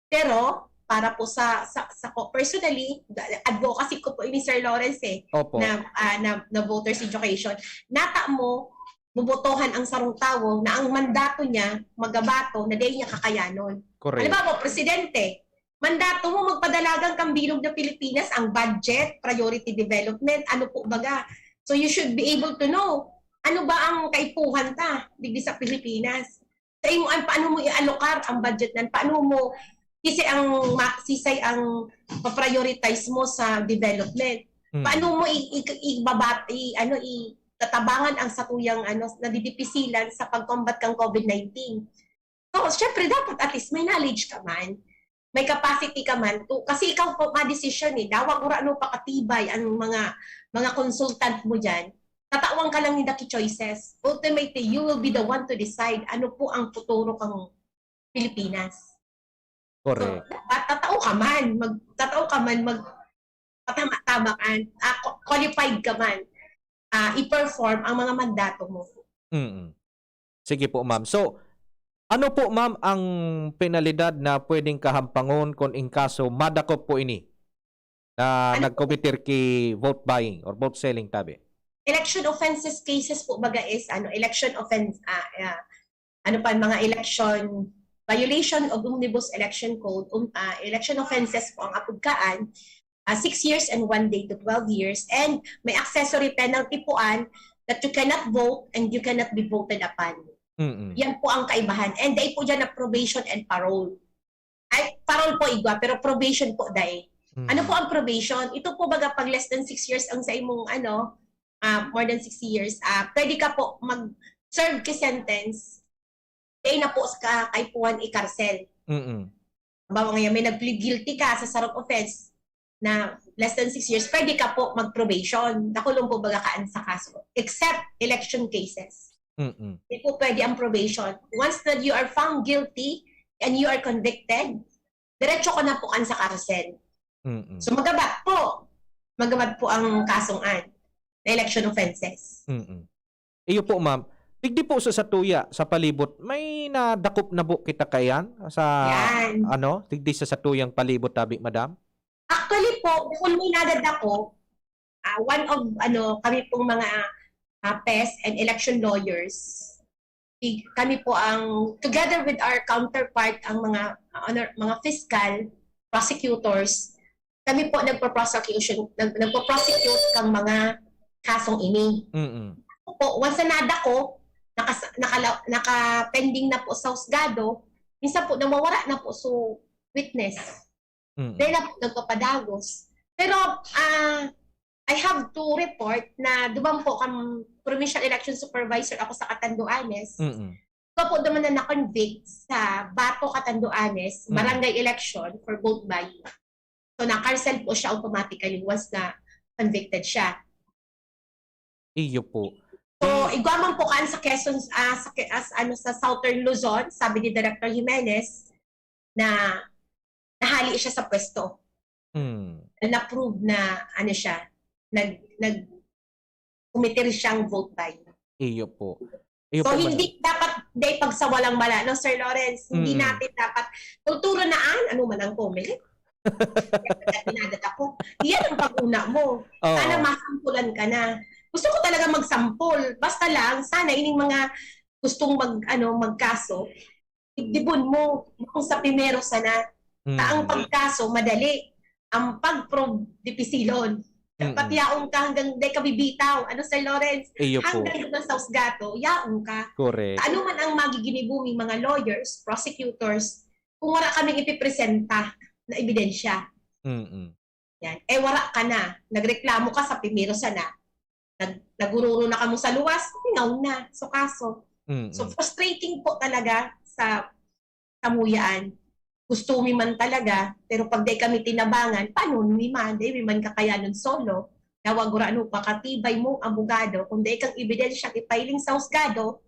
Pero, para po sa, sa, sa ko, personally, advocacy ko po ni Sir Lawrence eh, Opo. na, ah, na, na voters education. Nata mo, bubotohan ang sarong tawo na ang mandato niya, magabato, na dahil niya kakayanon. Correct. Halimbawa, presidente, mandato mo magpadalagan kang bilog na Pilipinas, ang budget, priority development, ano po baga. So you should be able to know, ano ba ang kaipuhan ta digdi sa Pilipinas? Sa imo, an, paano mo i-allocate ang budget nan? Paano mo, sisay ang, ma, sisay ang pa-prioritize mo sa development? Mm. Paano mo i, i, ibaba, i, ano, i, tatabangan ang satuyang, ano, nadidipisilan sa pag-combat kang COVID nineteen? So, syempre, dapat at least may knowledge ka man. may capacity ka man, to, kasi ikaw po madesisyon eh, dawa gurano pa katibay ang mga mga consultant mo diyan, tatawan ka lang ninda ki choices. Ultimately, you will be the one to decide ano po ang futuro kang Pilipinas. So, Correct. dapat tatao ka man, mag, tatao ka man, mag, patama-tama ka, ah, qua- qualified ka man, ah, i-perform ang mga mandato mo. Mm. Sige po, ma'am. So, ano po, ma'am, ang penalidad na pwedeng kahampangon kung in kaso madakop po ini na Ano po? nagkometer ki vote buying or vote selling tabi? Election offenses cases po baga is ano, election offense, ah, ah, ano pa, mga election violation of Omnibus Election Code, um, ah, election offenses po ang apod kaan, ah, six years and one day to twelve years, and may accessory penalty po an that you cannot vote and you cannot be voted upon. Mm. Yan po ang kaibahan. And dai po dyan na probation and parole. Ay, parole po igwa, pero probation po dai. Mm. Ano po ang probation? Ito po baga pag less than six years ang sa imong ano, ah, more than sixty years, ah, pwede ka po mag-serve ki sentence, dai na po ka kaipuhan ikarsel. Mm. Halimbawa ngayon, may nag-plead guilty ka sa sarong offense na less than six years, pwede ka po mag-probation. Nakulong po baga kaan sa kaso. Except election cases. Mm. Hindi po pwede ang probation. Once that you are found guilty and you are convicted, diretso ka na po kan sa karsel. Mm. So magabat po. Magabat po ang kasong an na election offenses. Mm. Iyo po, ma'am. Digdi po sa satuya, sa palibot, may nadakop na po kita kayan sa Yan. ano, digdi sa satuyang palibot tabi, madam? Actually po, kung may nadadako, ah, one of ano, kami pong mga ah, pes and election lawyers, i- kami po ang, together with our counterpart, ang mga ah, honor, mga fiscal, prosecutors, kami po nagpo-prosecution, nag, nagpo-prosecute kang mga kasong ini. Mm. Ako po, once na nadako, nakas, nakala, naka-pending na po sa husgado, minsan po nawawara na po so witness. Mm. Dahil na po nagpapadagos. Pero ah I have to report na duman po kang provincial election supervisor ako sa Catanduanes. Mm. Ito po naman na na-convict sa Bato, Catanduanes, Mm. barangay election for vote buying. So, na-cancel po siya automatically once na convicted siya. Iyo po. So, igwa man po kan sa Quezon, ah, sa, Ke- as, ano, sa Southern Luzon, sabi ni Director Jimenez na nahali siya sa pwesto. Mm. Na-prove na, ano siya, nag, nag, kumitir siyang vote buying. Iyo po. Iyo So, po, madam. Hindi dapat day pagsawalang mala, no, Sir Lawrence? Hindi Mm. natin dapat, kultura na an, ano man ang comment? Pinadad ako. Iyan ang pag-una mo. Oo. Sana masampulan ka na. Gusto ko talaga magsampol. Basta lang, sana ining mga gustong mag, ano, magkaso, dibon mo, kung sa primero sana. Sa ang Mm. pagkaso, madali. Ang pag-prove, dipisilon. Dapat Mm. yaon ka hanggang di ka bibitaw. Ano, Sir Lawrence? Iyo po. Hanggang doon sa husgado, yaon ka. Correct. Ano man ang magiginibong mga lawyers, prosecutors, kung wala kaming ipipresenta na ebidensya. Mm. Yan. Eh, wala ka na. Nagreklamo ka sa primero sana. Nag, nagururo na kamo sa luwas, mingaw na. So, kaso. Mm. So, frustrating po talaga sa samuyaan. Gusto mi man talaga, pero pag di kami tinabangan, paano mi man? Di mi man kakayanon solo. Dawa gurano pa katibay mong abogado, kung di kang ebidensyang ipailing sa husgado,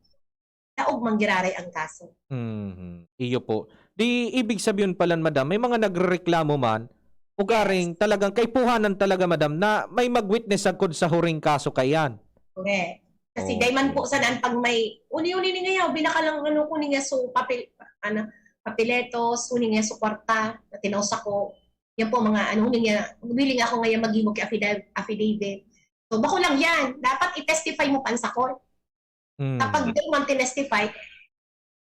daog man giraray ang kaso. Mhm. Iyo po. Di ibig sabihin pala, madam, may mga nagrereklamo man, ugaring talagang kaipuhanan talaga, madam, na may mag-witness sagkod sa huring kaso kaiyan. Correct. Kasi Okay. Dai man po sana an pag may, uni-uni ni ngayaw, binaka lang ano ko niya so papel, ano, papeletos, uni niya so kwarta, na tinaw sako. Yan po mga ano niya, willing ako ngayon maghimo ki affidavit, affidavit. So, bako lang yan. Dapat i-testify mo pa sa court. Mm. Kapag di man tinestify,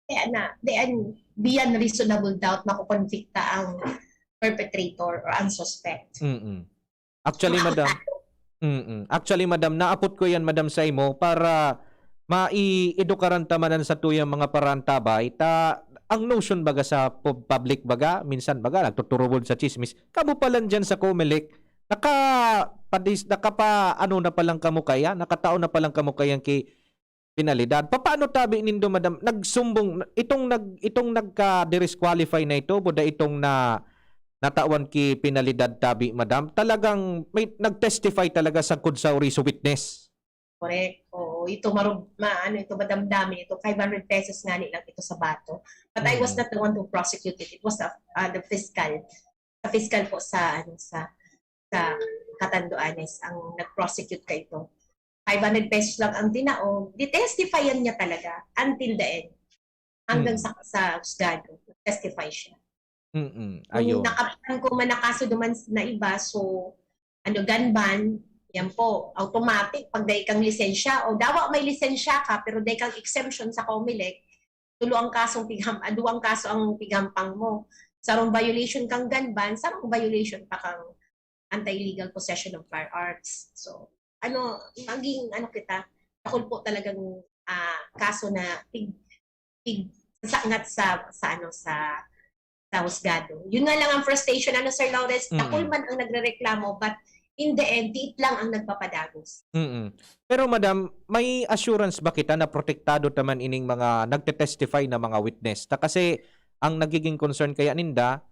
kaya na, di an, beyond reasonable doubt, makukonvikta ang perpetrator or ang suspect. Mm. Actually, madam, Makakatago. mm. Actually, madam, naapot ko yan, madam, sa imo para maiedukaran ta man an satuyang mga paraantabay, ta ang notion baga sa pub-, public baga, minsan baga, nagtuturubod sa chismis. Kamo pa lang dyan sa Comelec, naka-, padis-, nakapa-, ano na palang kamo kaya? Nakatao na palang kamo kaya ki-, Penalidad. Papaano tabi nindo, madam? Nagsumbong, itong nag-, itong nagka-disqualify na ito, buda itong na, natawan ki penalidad tabi, madam, talagang may nag-testify talaga sagkod sa ori, sa witness. Correct. Oo, ito maru-, ma-, ano ito, madamdamin ito, five hundred pesos nga ni lang ito sa bato. But I was Mm. not the one who prosecuted. It was the, ah, the fiscal. Sa fiscal po sa, ano, sa, sa Catanduanes ang nag-prosecute ka ito. Five hundred pesos lang ang tinaog, di-testifyan niya talaga until the end. Hanggang Mm. sa, sa husgado, testify siya. Mm, Kung ayon. nakapitan ko man na kaso duman s-, na iba, so, ano, gun ban, yan po, automatic, pag dai kang lisensya, o dawa may lisensya ka, pero dai kang exemption sa Comelec, tulo ang kasong pigham-, ah, duwang kaso ang pighampang mo. Sarong violation kang gun ban, sarong violation pa kang anti-illegal possession of firearms. So, ano, maging, ano kita, dakul po talagang, ah, kaso na pig-, pig-, sasangat sa, sa, ano, sa, sa husgado. Yun nga lang ang frustration, ano, Sir Lawrence, Mm. dakul man ang nagrereklamo, but in the end, diit lang ang nagpapadagos. Mm. Pero, madam, may assurance ba kita na protektado ta man ining mga nagte-testify na mga witness? Ta kasi ang nagiging concern kaya ninda,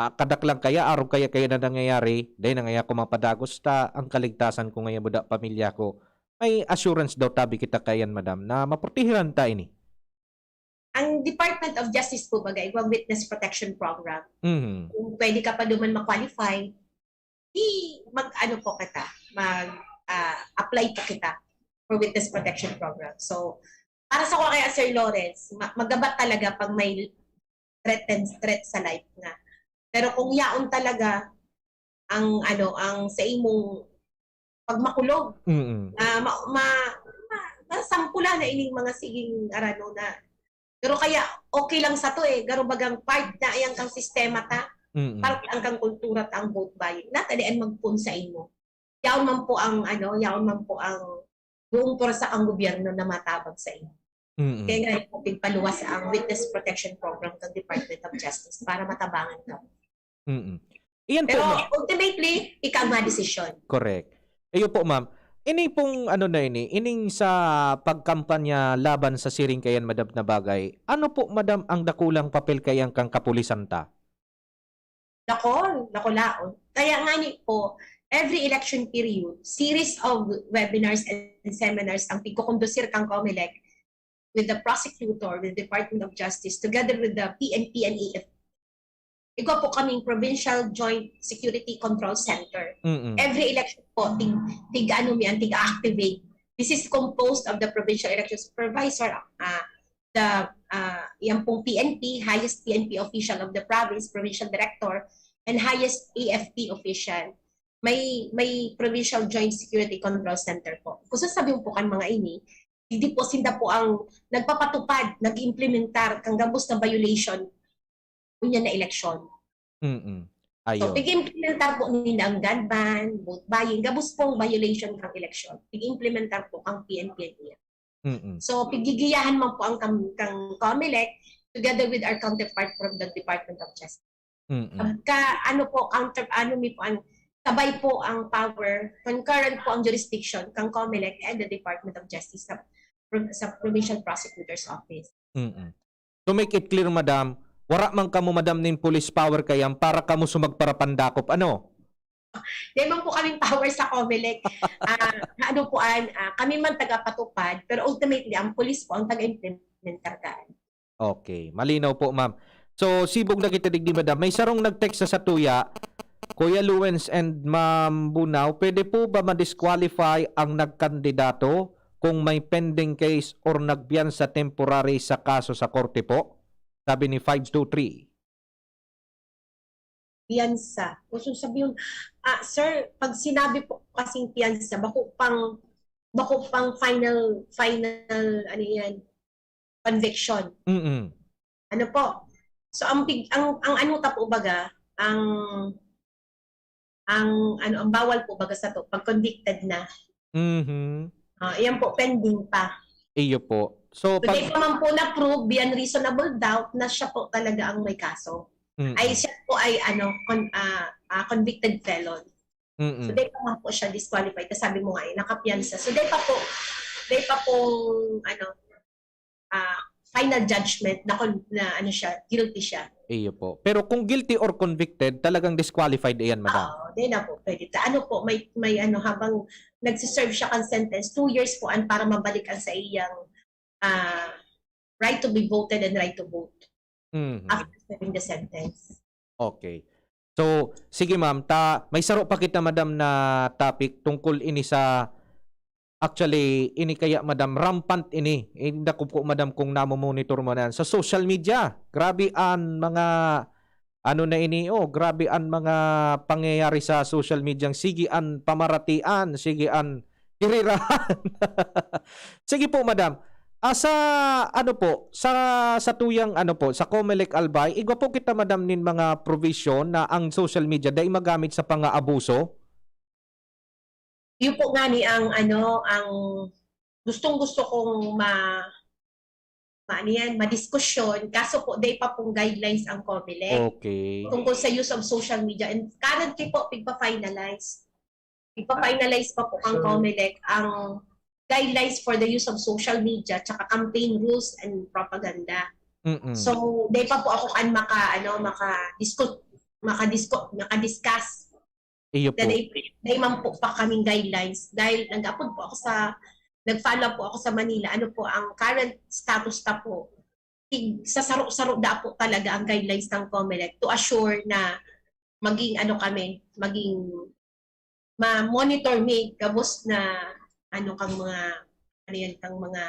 ah, kadaklan kaya, arog kaya, kaya na nangyayari, dai na ngaya ako mapadagos ta, ang kaligtasan ko ngaya buda, pamilya ko. May assurance daw tabi kita kayan, madam, na maprotehiran ta ini? Ang Department of Justice po, baga, igwang witness protection program. Mhm. Kung pwede ka pa duman ma-qualify, di mag-ano po kita, mag, ah, apply po kita for witness protection program. So, para sa ko kaya, Sir Lawrence, ma-, magabat talaga pag may threat and, threat sa life nga. Pero kung yaon talaga ang, ano, ang sa imong pagmakulog, Mm. ah, ma-, ma-, ma-, masampula na ining mga siging arano na. Pero kaya okay lang sa to eh, garo bagang part na yan kang sistema ta, Mm. part ang kang kultura ta ang vote buying. Natalian magpun sa imo. Yaon man po ang, ano, yaon man po ang buong pwersa kang gobyerno na matabang sa imo. Mm. Kaya nga po, pigpaluwas ang Witness Protection Program ng Department of Justice para matabangan ka. Mm. Iyan po, Pero ma'am. Ultimately, ika ang madesisyon. Correct. Iyo po, ma'am. Ini pong ano na ini, ining sa pagkampanya laban sa siring kayan, madam, na bagay, ano po, madam, ang dakulang papel kayan kang kapulisan ta? Dakul, dakulaon. Kaya nga ni po, every election period, series of webinars and seminars ang pigkukondusir kang Comelec with the prosecutor, with the Department of Justice, together with the P N P and A F P. Igwa po kaming Provincial Joint Security Control Center. Mm-mm. Every election po, tig, tig ano mi yan, tig-activate. This is composed of the provincial election supervisor, ah, the, ah, yan pong P N P, highest P N P official of the province, provincial director, and highest A F P official. May, may Provincial Joint Security Control Center po. Kung sasabihin po kan mga ini, hindi po sinda po ang nagpapatupad, nag-implementar kang gabos na violation unya na eleksyon. Mm-mm. So, Ayun. Pig-implementar po ninda ang gun ban, vote buying, gabos pong violation kang eleksyon. Pig-implementar po ang P N P and A F P. Mm-mm. So, pigigiyahan man po ang kam-, kang Comelec together with our counterpart from the Department of Justice. Mm-mm. Pagka, ano po, counter, ano mi po, ang, sabay po ang power, concurrent po ang jurisdiction kang Comelec and the Department of Justice sa, sa Provincial Prosecutor's Office. Mm-mm. To make it clear, madam, wara man kamo, madam, nin police power kayan para kamo sumagpara pandakop, ano? Di man po kaming power sa Comelec. Ah, ano po, an, ah, kami man tagapatupad, pero ultimately, ang police po ang taga-implementar daan. Okay, malinaw po, ma'am. So, sibog na kita digdi, madam. May sarong nag-text sa satuya, Kuya Luwens and Ma'am Bunao, pwede po ba ma-disqualify ang nagkandidato kung may pending case or nagpiyansa temporary sa kaso sa korte po? Sabi ni five two three. Piyansa. Gusto sabihin, ah, sir, pag sinabi po kasing piyansa, bako pang, bako pang final, final, ano yan, conviction. Mm-mm. Ano po? So, ang pig-, ang, ang ano ta po baga, ang, ang, ano, ang bawal po baga sa to, pag convicted na. Mhm. Ah, iyan po, pending pa. Iyo po. So, So, pag di pa man po na-prove beyond reasonable doubt na siya po talaga ang may kaso. Mm-mm. Ay, siya po ay, ano, con-, ah, ah, convicted felon. Mm-mm. So, di pa man po siya disqualified. Tapos sabi mo nga, eh, nakapiyansa. So, di pa po, Dai pa pong, ano, ah, final judgment na kon-, na ano siya, guilty siya. Iyo po. Pero kung guilty or convicted, talagang disqualified iyan, madam. Oo, di na po, pwede. Ta-, ano po, may, may ano, habang nagsiserve siya kan sentence, two years po an para mabalik ang sa iyang, ah, right to be voted and right to vote Mhm. after serving the sentence. Okay. So, sige ma'am, ta may saro pa kita, madam, na topic tungkol ini sa, actually, ini kaya, madam, rampant ini. Eh, dako po, madam, kung namo-monitor mo na yan. Sa social media, grabe an mga, ano na ini, oh, grabe an mga pangyayari sa social media. Sige an pamaratian, sige an kirirahan. Sige po, madam. Ah, sa ano po, sa, sa tuyang ano po, sa Comelec Albay, igwa po kita, madam, nin mga provision na ang social media dai magamit sa pang-aabuso? Yun po nga ni ang ano, ang gustong-gusto kong ma-, ma-, ano yan, madiskusyon. Kaso po, dai pa pong guidelines ang Comelec Okay. tungkol sa use of social media. And currently po, pigpa-finalize. Pigpa-finalize pa po ang So Comelec ang guidelines for the use of social media tsaka campaign rules and propaganda. Mm. So, dai pa po ako kan maka, ano, maka-discuss, maka-discuss, maka-discuss. Iyo Na po. dai, dai man po pa kaming guidelines dahil nag-apod po ako sa, nag-follow po ako sa Manila. Ano po ang current status ta po? Tig-, sa saro-saro da po talaga ang guidelines ng Comelec to assure na maging ano kami, maging ma-monitor mi gabos na ano kang mga, ano yan, kang mga,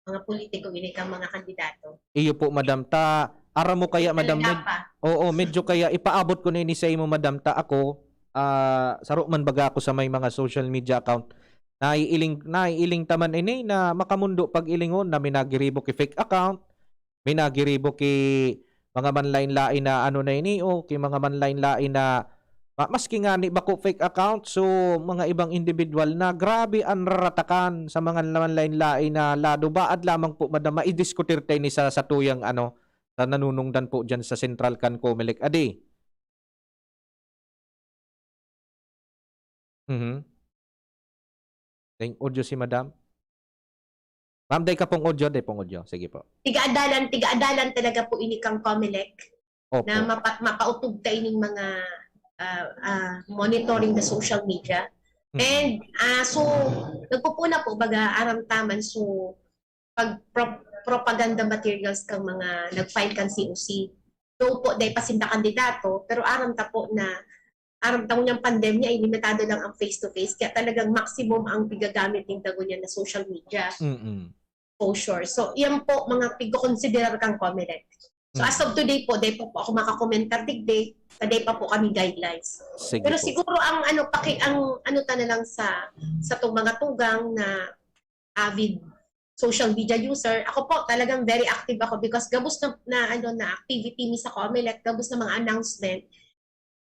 mga politiko, ini kang mga kandidato. Iyo po, madam. Ta, aram mo kaya, madam, med- Talaga pa. Oo, medyo kaya ipaabot ko na ini sa imo, madam. Ta ako, ah, saro man baga ako sa may mga social media account. Naiiling, naiiling ta man ini na makamundo pag-ilingon na minagiribo ki fake account, minagiribo ki mga manlain-lain na ano na ini, o ki mga manlain-lain na ma-, maski ngani bako fake account, so mga ibang individual na grabe an raratakan sa mga manlain-lain na lado. Baad lamang po, madam, maidiskutir ta ini sa satuyang ano, sa nanunungdan po diyan sa sentral kan Comelec. Adi. Mhm. Dai audio si madam? Ma'am, dai ka pong audio, dai pong audio. Sige po. Tigaadalan, tigaadalan talaga po ini kang Comelec na Opo. mapa-, mapautog ta ining mga, ah, ah, monitoring the social media. Mhm. And, ah, so, nagpupuna po, baga, aram ta man, so, pag pro-, propaganda materials kang mga nag-file kan C O C. Though po, dai pa sinda kandidato, pero aram ta po na, aram ta ngunyan pandemya, eh, limitado lang ang face-to-face, kaya talagang maximum ang pigagamit nin ngunyan na social media Mm. exposure. So, iyan po, mga pigkokonsiderar kang Comelec. So, as Mm. of today po, dai pa po ako makakomentar digdi, sa dai pa po kami guidelines. Sige Pero po. siguro ang ano, paki-, ang ano ta na lang sa, sa tong mga tugang na avid social media user, ako po, talagang very active ako because gabos na, na, ano, na activity mi sa Comelec, gabos na mga announcement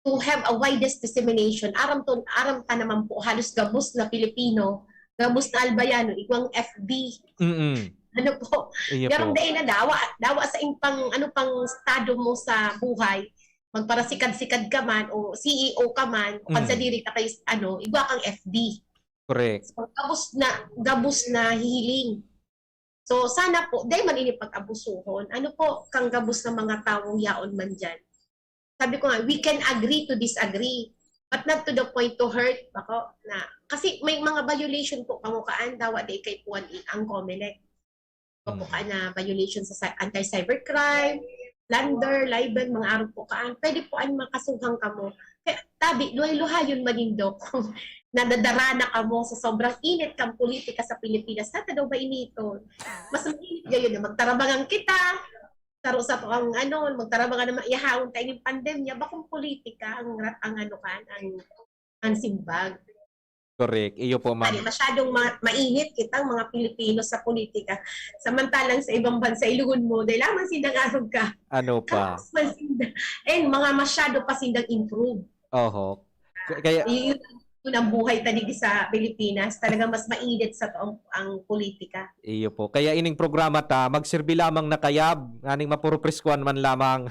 to have a widest dissemination. Aram to, aram ta naman po, halos gabos na Pilipino, gabos na Albayano, igwang F B. Mm. Ano po? Iyo Pero po. dai na, dawa, dawa sa in pang, ano, pang estado mo sa buhay, magparasikad-sikad ka man o C E O ka man, o kan Mm. sadiri ka kay, ano, igwa kang F B. Correct. So, gabos na, gabos na hihiling. So, sana po, dai man ini pag-abusuhon. Ano po, kang gabos na mga tawong yaon man diyan. Sabi ko nga, we can agree to disagree, but not to the point to hurt. Ako, na, kasi may mga violation po kamo kaan, dawa dai kay puan i-, ang Comelec. Opo, Mm. kaan na violation sa cy-, anti-cybercrime, plunder, libel, mga arog po kaan. Pwede po an makasuhan kamo. Kaya, tabi, luhay-luhayon man nindo kung nadadara na kamo sa sobrang init kang politika sa Pilipinas. Sa ta daw ba initon? Mas mainit gayon na magtarabangan kita. Saro sa to ang ano, magtarabangan na maihawon ta ining pandemya. Bakong politika ang ra-, ang ano kan, ang, ang simbag. Correct. Iyo po, ma'am. Ay, masyadong ma-, mainit kitang mga Pilipino sa politika. Samantalang sa ibang bansa, ilingon mo, dai lamang sinda ngarog ka. Ano pa? Kapas man sinda. And mga masyado pa sindang improve. Oho. K-, kaya Yun, yun ang buhay ta digdi sa Pilipinas. Talagang mas mainit sa to ang, ang politika. Iyo po. Kaya ining programa ta, magsirbi lamang na kayab, nganing mapurupreskuhan man lamang.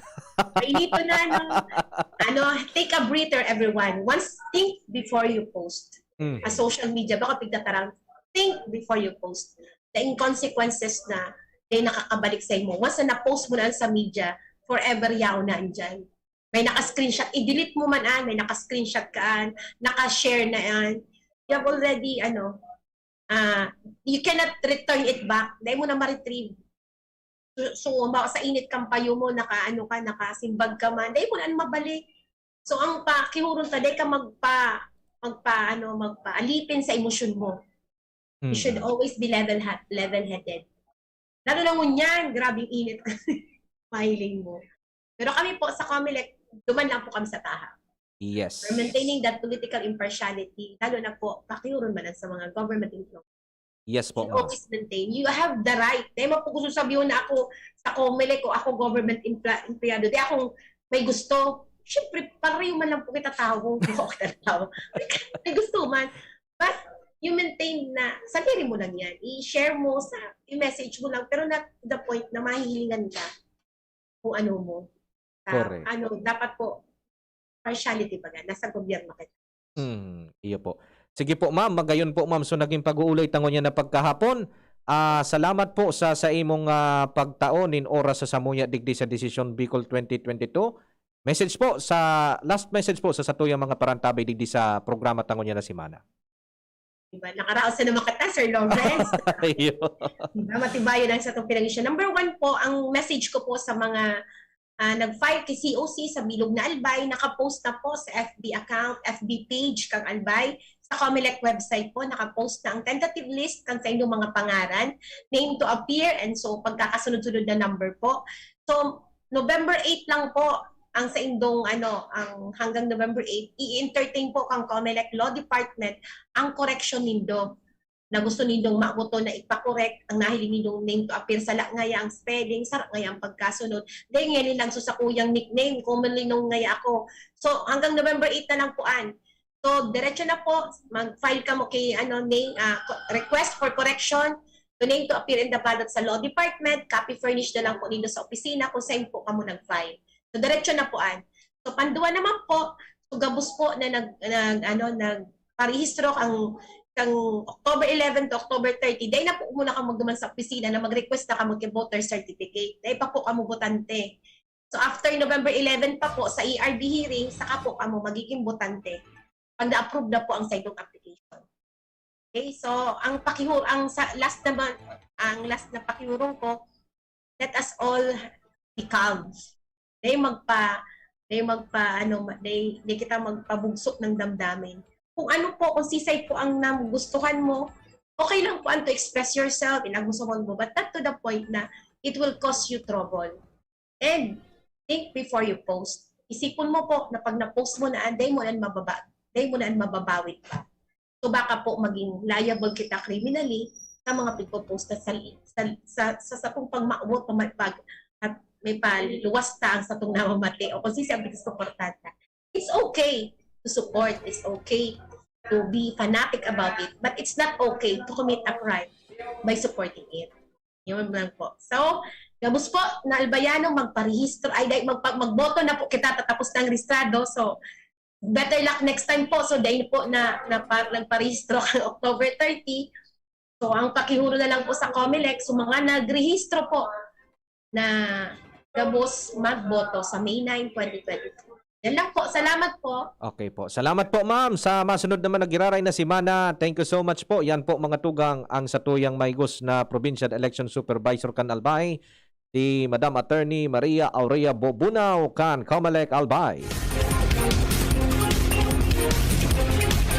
Ay, dito na, ano, ano, take a breather, everyone. Once, think before you post. Mm. A social media, baka pigtatarang. think before you post. Daing consequences na, daing nakakabalik sa imo. Once na na-post mo na sa media, forever yaon na andyan. May naka-screenshot, i-delete mo man an, may naka-screenshot ka an, naka-share na an. You have already, ano, ah, you cannot return it back. Dai mo na ma-retrieve. So, so, halimbawa, sa init kang payo mo, naka-ano ka, nakasimbag ka man, dai mo na mabalik. So, ang pakihuron ta, dai ka magpa-, magpa-, ano, magpaalipin sa emosyon mo. You should Mm. always be level ha-, level-headed. Lalo na ngunyan, grabing init. Mahiling mo. Pero kami po sa Comelec, duman lang po kami sa taha. Yes. We're maintaining that political impartiality, lalo na po, pakihuron man sa mga government employees. Yes po, You ma'am. always maintain. You have the right. Dahil mo po gusto sabihin na ako sa Comelec o ako government empla-, empleyado. Di akong may gusto. Siyempre, pareho man lang po kita tao kung ako kita tao. May gusto man. But you maintain na, sadiri mo lang yan. I-share mo, sa, i-message mo lang. Pero not to the point na mahihilingan ka kung ano mo. Sa, Correct. Ano, dapat po, partiality baga, nasa gobyerno ka. Hmm, iyo po. Sige po, ma'am. Magayon po, ma'am. So, naging pag-uulay ta ngunyan na pagkahapon. Ah, salamat po sa, sa imong, ah, pagtao nin oras sa samuya digdi sa Desisyon Bicol twenty twenty-two. Message po sa, last message po sa satuyang mga parantabay digdi sa programa ta ngunyan na semana. Diba? Nakaraos na naman kita, Sir Lawrence. Iyo. Diba? Matibayon ang sa itong pinag-issue. Number one po, ang message ko po sa mga, ah, nag-file kay C O C sa Bilog na Albay, nakapost na po sa F B account, F B page kang Albay. Sa Comelec website po, nakapost na ang tentative list kan sa inyong mga pangaran, name to appear, and so pagkakasunod-sunod na number po. So, November eight lang po ang sa indong, ano, ang hanggang November eight, i-entertain po kang Comelec Law Department ang correction nindo. Na gusto nindong maboto na ipakorek ang nahiling nindong name to appear, sala ngaya ang spelling, sala ngaya ang pagkasunod. Dahil nga nilang susakuyang nickname, commonly known ngaya ako. So, hanggang November eight na lang po, an. So, diretso na po, mag-file ka mo kay, ano, name, ah, co-, request for correction to name to appear in the ballot sa Law Department, copy furnished na lang po nindo sa opisina kung saan po kamo nag-file. So, diretso na po, an. So, pandua naman po, so, gabos po na nag, nag, ano, nagparehistro kang, kang October eleven to October thirty, dai na po muna kamo duman sa opisina na mag-request na kamo kay voter certificate. Dai pa po kamo botante. So, after November eleven pa po, sa E R B hearing, saka po kamo magiging botante pag na-approve na po ang sa inyong application. Okay, so ang pakihur-, ang sa, last naman, ang last na pakihurong ko, let us all be calm. Dai magpa, dai magpa, ano, ma-, dai, dai kita magpabugso ng damdamin. Kung ano po, kung sisay po ang nagustuhan mo, okay lang po an to express yourself, inagmusuhon mo, but not to the point na it will cause you trouble. And think before you post. Isipon mo po na pag na-post mo na, dai mo na mababa, dai mo na mababawit pa. So baka po maging liable kita criminally sa mga pigpo-post sa, sa, sa, sa satong pagmawot, pamagpag, at may paluwas ta ang satong namamati o kung sisay ang suportanta. It's okay to support, it's okay to be fanatic about it, but it's not okay to commit a crime by supporting it. Yun lang po. So, gabos po na Albayano, magparehistro, ay, dai, magpa-, magboto na po kita, tatapos ng rehistrado. So, better luck next time po. So, dai po na, na pa, nagparehistro kang October thirty. So, ang pakihuro na lang po sa Comelec, so mga nagrehistro po na gabos magboto sa May nine, twenty twenty-two. Yan lang po. Salamat po. Okay po. Salamat po, ma'am. Sa masunod naman na giraray na semana, thank you so much po. Yan po, mga tugang, ang satuyang maigos na Provincial Election Supervisor kan Albay, si Madam Attorney Maria Aurea Bobunao kan Comelec Albay.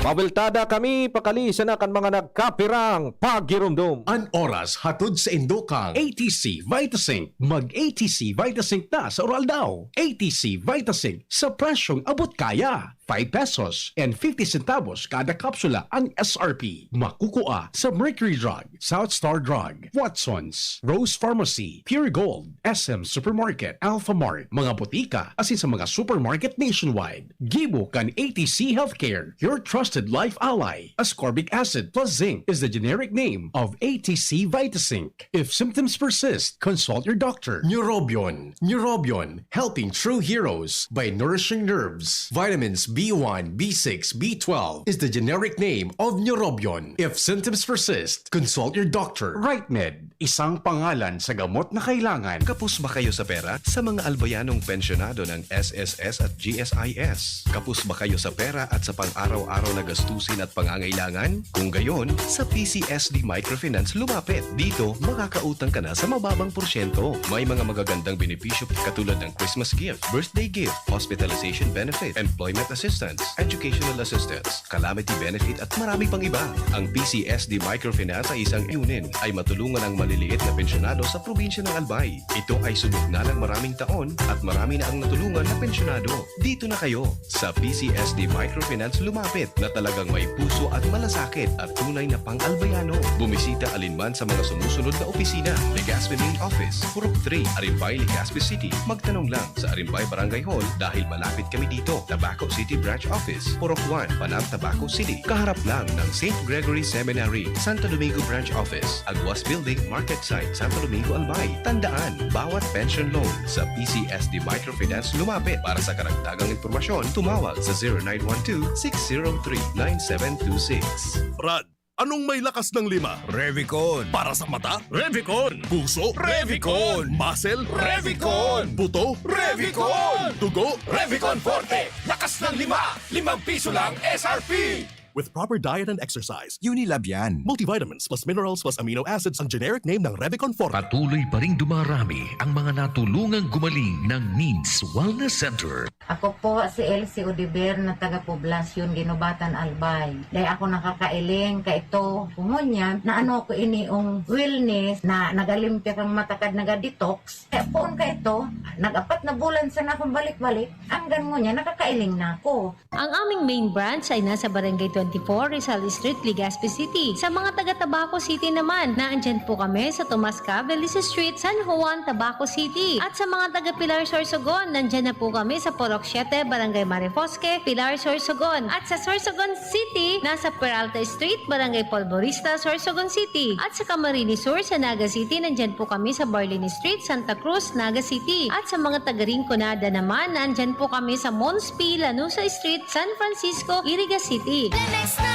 Pabeltada kami, pakali sana kan mga nagkapirang pagirumdom. An oras hatod sa indo kang A T C Vitazinc. Mag A T C Vitazinc na sa Uraldaw. A T C Vitazinc sa presyong abot kaya. Five pesos and fifty centavos kada kapsula ang S R P. Makukua sa Mercury Drug, South Star Drug, Watson's, Rose Pharmacy, Pure Gold, S M Supermarket, Alpha Mart, mga botika, asin sa mga supermarket nationwide. Gibo kan A T C Healthcare, your trusted Life Ally, ascorbic acid plus zinc is the generic name of A T C Vitazinc. If symptoms persist, consult your doctor. Neurobion. Neurobion, helping true heroes by nourishing nerves. Vitamins B one, B six, B twelve is the generic name of Neurobion. If symptoms persist, consult your doctor. Right Med, isang pangalan sa gamot na kailangan. Kapos ba kayo sa pera? Sa mga albayanong pensyonado ng S S S at G S I S. Kapos ba kayo sa pera at sa pang-araw-araw na gastusin at pangangailangan? Kung gayon, sa P C S D Microfinance lumapit. Dito, makakautang ka na sa mababang porsyento. May mga magagandang benepisyo katulad ng Christmas gift, birthday gift, hospitalization benefit, employment assistance, educational assistance, calamity benefit at marami pang iba. Ang P C S D Microfinance ay isang layunin ay matulungan ang maliliit na pensyonado sa probinsya ng Albay. Ito ay subok na ng maraming taon at marami na ang natulungan na pensyonado. Dito na kayo! Sa P C S D Microfinance lumapit na talagang may puso at malasakit at tunay na pang-Albayano. Bumisita alinman sa mga sumusunod na opisina: Legazpi Main Office, Purok three, Arimbay, Legazpi City. Magtanong lang sa Arimbay Barangay Hall dahil malapit kami dito. Tabaco City Branch Office, Purok one, Panam, Tabaco City. Kaharap lang ng Saint Gregory Seminary, Santo Domingo Branch Office, Aguas Building, Market Site, Santo Domingo, Albay. Tandaan, bawat pension loan sa P C S D Microfinance lumapit. Para sa karagdagang impormasyon, tumawag sa zero nine one two, six zero three, nine seven two six. Brad, anong may lakas ng lima? Revicon. Para sa mata? Revicon. Puso? Revicon. Muscle? Revicon. Buto? Revicon. Dugo? Revicon Forte. Lakas ng lima. Limang piso lang S R P. With proper diet and exercise. Unilab yan. Multivitamins plus minerals plus amino acids ang generic name ng Revicon Forte. Patuloy pa ring dumarami ang mga natulungang gumaling ng Needs Wellness Center. Ako po si Elsie Odiver na taga Poblacion, Guinobatan, Albay. Dai ako nakakailing, kaito, ngunyan, naano ako ini ong wellness, na nagalimpyak ang matakad, naga-detox. Kaya poon kaito, nag-apat na bulan sana akong balik-balik, hanggang ngunyan, nakakailing na ako. Ang aming main branch ay nasa Barangay twenty-four, Rizal Street, Legazpi City. Sa mga taga Tabaco City naman, naandyan po kami sa Tomas Cabeles Street, San Juan, Tabaco City. At sa mga taga Pilar, Sorsogon, nandyan na po kami sa Purok siete, Barangay Marifosque, Pilar, Sorsogon. At sa Sorsogon City, nasa Peralta Street, Barangay Polvorista, Sorsogon City. At sa Camarines Sur, sa Naga City, nandyan po kami sa Barlini Street, Santa Cruz, Naga City. At sa mga taga Rinconada naman, nandyan po kami sa Mons P. Lanuza Street, San Francisco, Iriga City. Lemex na!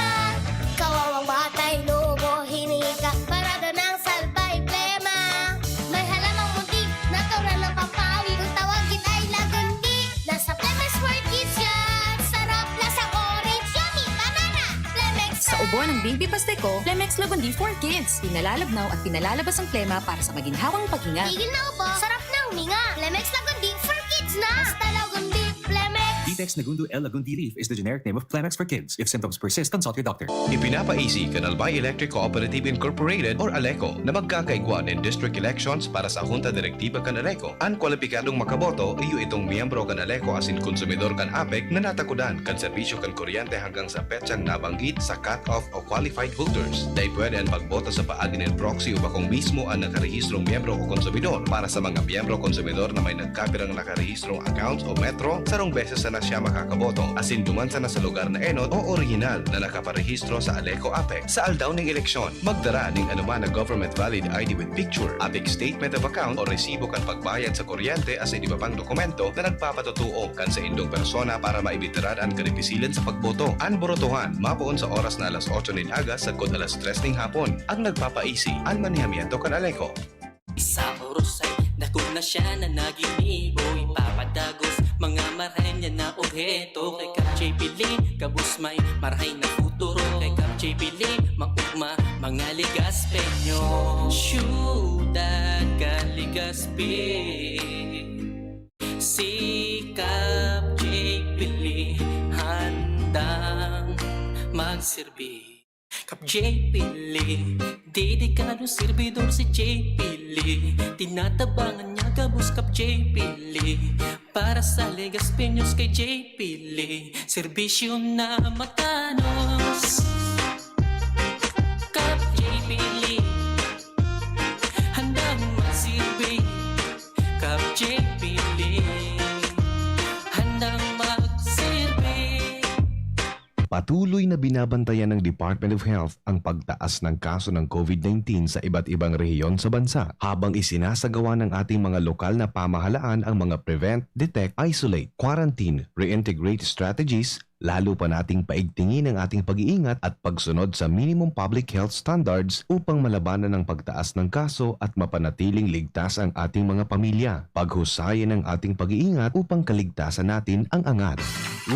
Kawawang batay, lubo, hinika, parada ng salbay, plema. May halamang munti, natural ng pampawi. Kung tawagin ay lagundi, nasa Lemex for Kids yan. Sarap, lasang orange, yummy, banana. Lemex Sa na! Ubo ng Baby Pasteco, Lemex Lagundi for Kids. Pinalalabnaw at pinalalabas ang plema para sa maginhawang paghinga. Tigil na ubo, sarap na huminga. Lemex Lagundi for Kids na! Basta Lagundi, Lemex! Ditex Nagundo L Lagundi Leaf is the generic name of Plemex for Kids. If symptoms persist, consult your doctor. Ipinapaisi kan Albay Electric Cooperative Incorporated or ALECO na magkakaigwa nin district elections para sa Junta Direktiba kan ALECO. An kwalipikadong makaboto, iyo itong miyembro kan ALECO asin konsumidor kan APEC na natakodan kan serbisyo kan kuryente hanggang sa petsang nabanggit sa cut-off o qualified holders. Dai pwede an pagboto sa paagi nin proxy o bakong mismo an nakarehistrong miyembro o konsumidor. Para sa mga miyembro o konsumidor na may nagkapirang nakarehistrong accounts o Metro, sarong beses sana siya makakaboto, asin duman sana sa lugar na enot o orihinal na nakaparehistro sa ALECO APEC. Sa aldaw ning eleksyon, magdara nin anoman na government valid I D with picture, APEC statement of account o resibo kan pagbayad sa kuryente asin iba pang dokumento na nagpapatotoo kan saindong persona para maibitaran an kadipisilan sa pagboto. An borotohan mapoon sa oras na alas otso nin aga sagkod alas tres nin hapon. An nagpapaisi, an manehamiento kan ALECO. Sa oros ay dakul na siya na naginibo, ipapadagos mga marahay niya na obheto. Kay Kap J P Lee, gabos may marahay na futuro. Kay Kap J P Lee, maugma mga Legaspeño. Syudad kan Legazpi. Si Kap J P Lee handang magsirbi. Kap J P Lee, dedikadong serbidor si J P Lee. Tinatabangan niya gabos Kap J P Lee. Para sa Legaspeños kay J P Lee, serbisyo na matanos. Kap J P Lee, handang magsirbi. Kap J P Lee, handang magsirbi. Patuloy na binabantayan ng Department of Health ang pagtaas ng kaso ng COVID nineteen sa iba't ibang rehiyon sa bansa, habang isinasagawa ng ating mga lokal na pamahalaan ang mga prevent, detect, isolate, quarantine, reintegrate strategies. Lalo pa nating paigtingin ang ating pag-iingat at pagsunod sa minimum public health standards upang malabanan ang pagtaas ng kaso at mapanatiling ligtas ang ating mga pamilya. Paghusayin ang ating pag-iingat upang kaligtasan natin ang angat.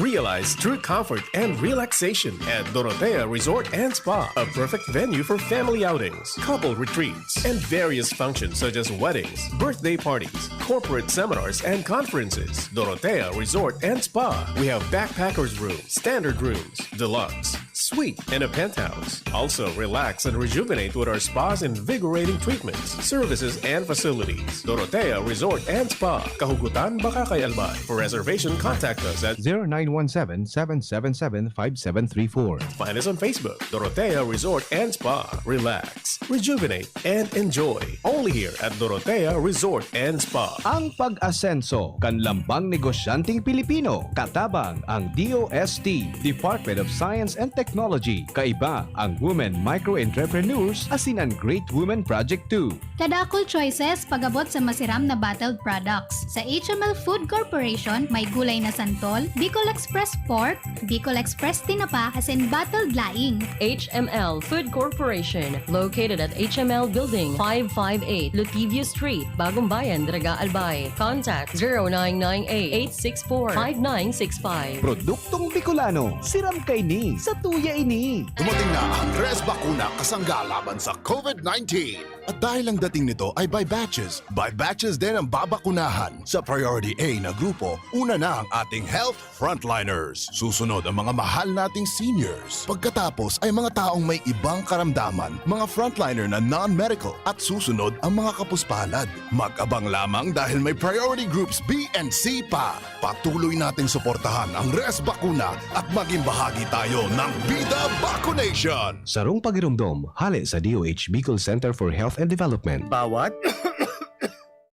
Realize true comfort and relaxation at Dorotea Resort and Spa, a perfect venue for family outings, couple retreats, and various functions such as weddings, birthday parties, corporate seminars, and conferences. Dorotea Resort and Spa. We have backpackers room, standard rooms, deluxe, suite, and a penthouse. Also, relax and rejuvenate with our spa's invigorating treatments, services, and facilities. Dorotea Resort and Spa, Kahugutan, Bacacay, Albay. For reservation, contact us at zero nine one seven, seven seven seven, five seven three four. Find us on Facebook, Dorotea Resort and Spa. Relax, rejuvenate, and enjoy. Only here at Dorotea Resort and Spa. Ang pag-asenso kan lambang negosyanteng Pilipino, katabang ang D O S T, Department of Science and Technology, kaiba ang Women Micro Entrepreneurs asin ang Great Women Project two. Kadakul choices pagabot sa masiram na bottled products. Sa H M L Food Corporation, may gulay na santol, Bicol Express Pork, Bicol Express Tinapa, asin bottled laing. H M L Food Corporation, located at H M L Building, five five eight Lutivio Street, Bagong Bayan, Daraga, Albay. Contact zero nine nine eight, eight six four, five nine six five. Produktong Bicolano, siram kaini, satuya ini. Dumating na ang Res Bakuna kasangga laban sa COVID nineteen. At dahil ang dating nito ay by batches, by batches din ang babakunahan. Sa Priority A na grupo, una na ang ating health frontliners. Susunod ang mga mahal nating seniors. Pagkatapos ay mga taong may ibang karamdaman, mga frontliner na non-medical. At susunod ang mga kapuspalad. Mag-abang lamang dahil may priority groups B and C pa. Patuloy nating suportahan ang Res Bakuna at maging bahagi tayo ng Bida Vacunation! Sarong pagiromdom, hale sa D O H Bicol Center for Health and Development. Bawat,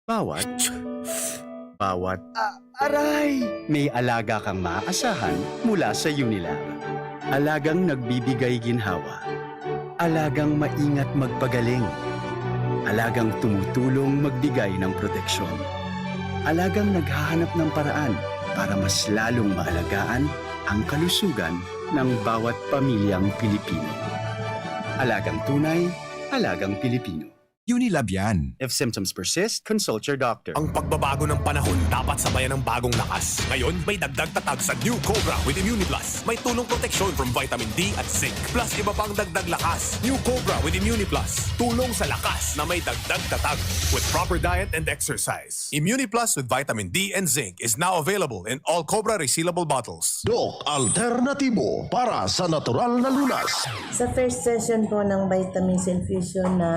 bawat, bawat, ah, aray! May alaga kang maaasahan mula sa Unilab. Alagang nagbibigay ginhawa. Alagang maingat magpagaling. Alagang tumutulong magbigay ng proteksyon. Alagang naghahanap ng paraan para mas lalong maalagaan ang kalusugan ng bawat pamilyang Pilipino. Alagang tunay, alagang Pilipino. Unilab yan. If symptoms persist, consult your doctor. Ang pagbabago ng panahon dapat sabayan ng bagong lakas. Ngayon, may dagdag tatag sa New Cobra with Immuniplus. May tulong proteksyon from vitamin D at zinc. Plus iba pang dagdag lakas. New Cobra with Immuniplus. Tulong sa lakas na may dagdag tatag. With proper diet and exercise. Immuniplus with vitamin D and zinc is now available in all Cobra resealable bottles. Doc Alternatibo para sa natural na lunas. Sa first session po ng vitamins infusion na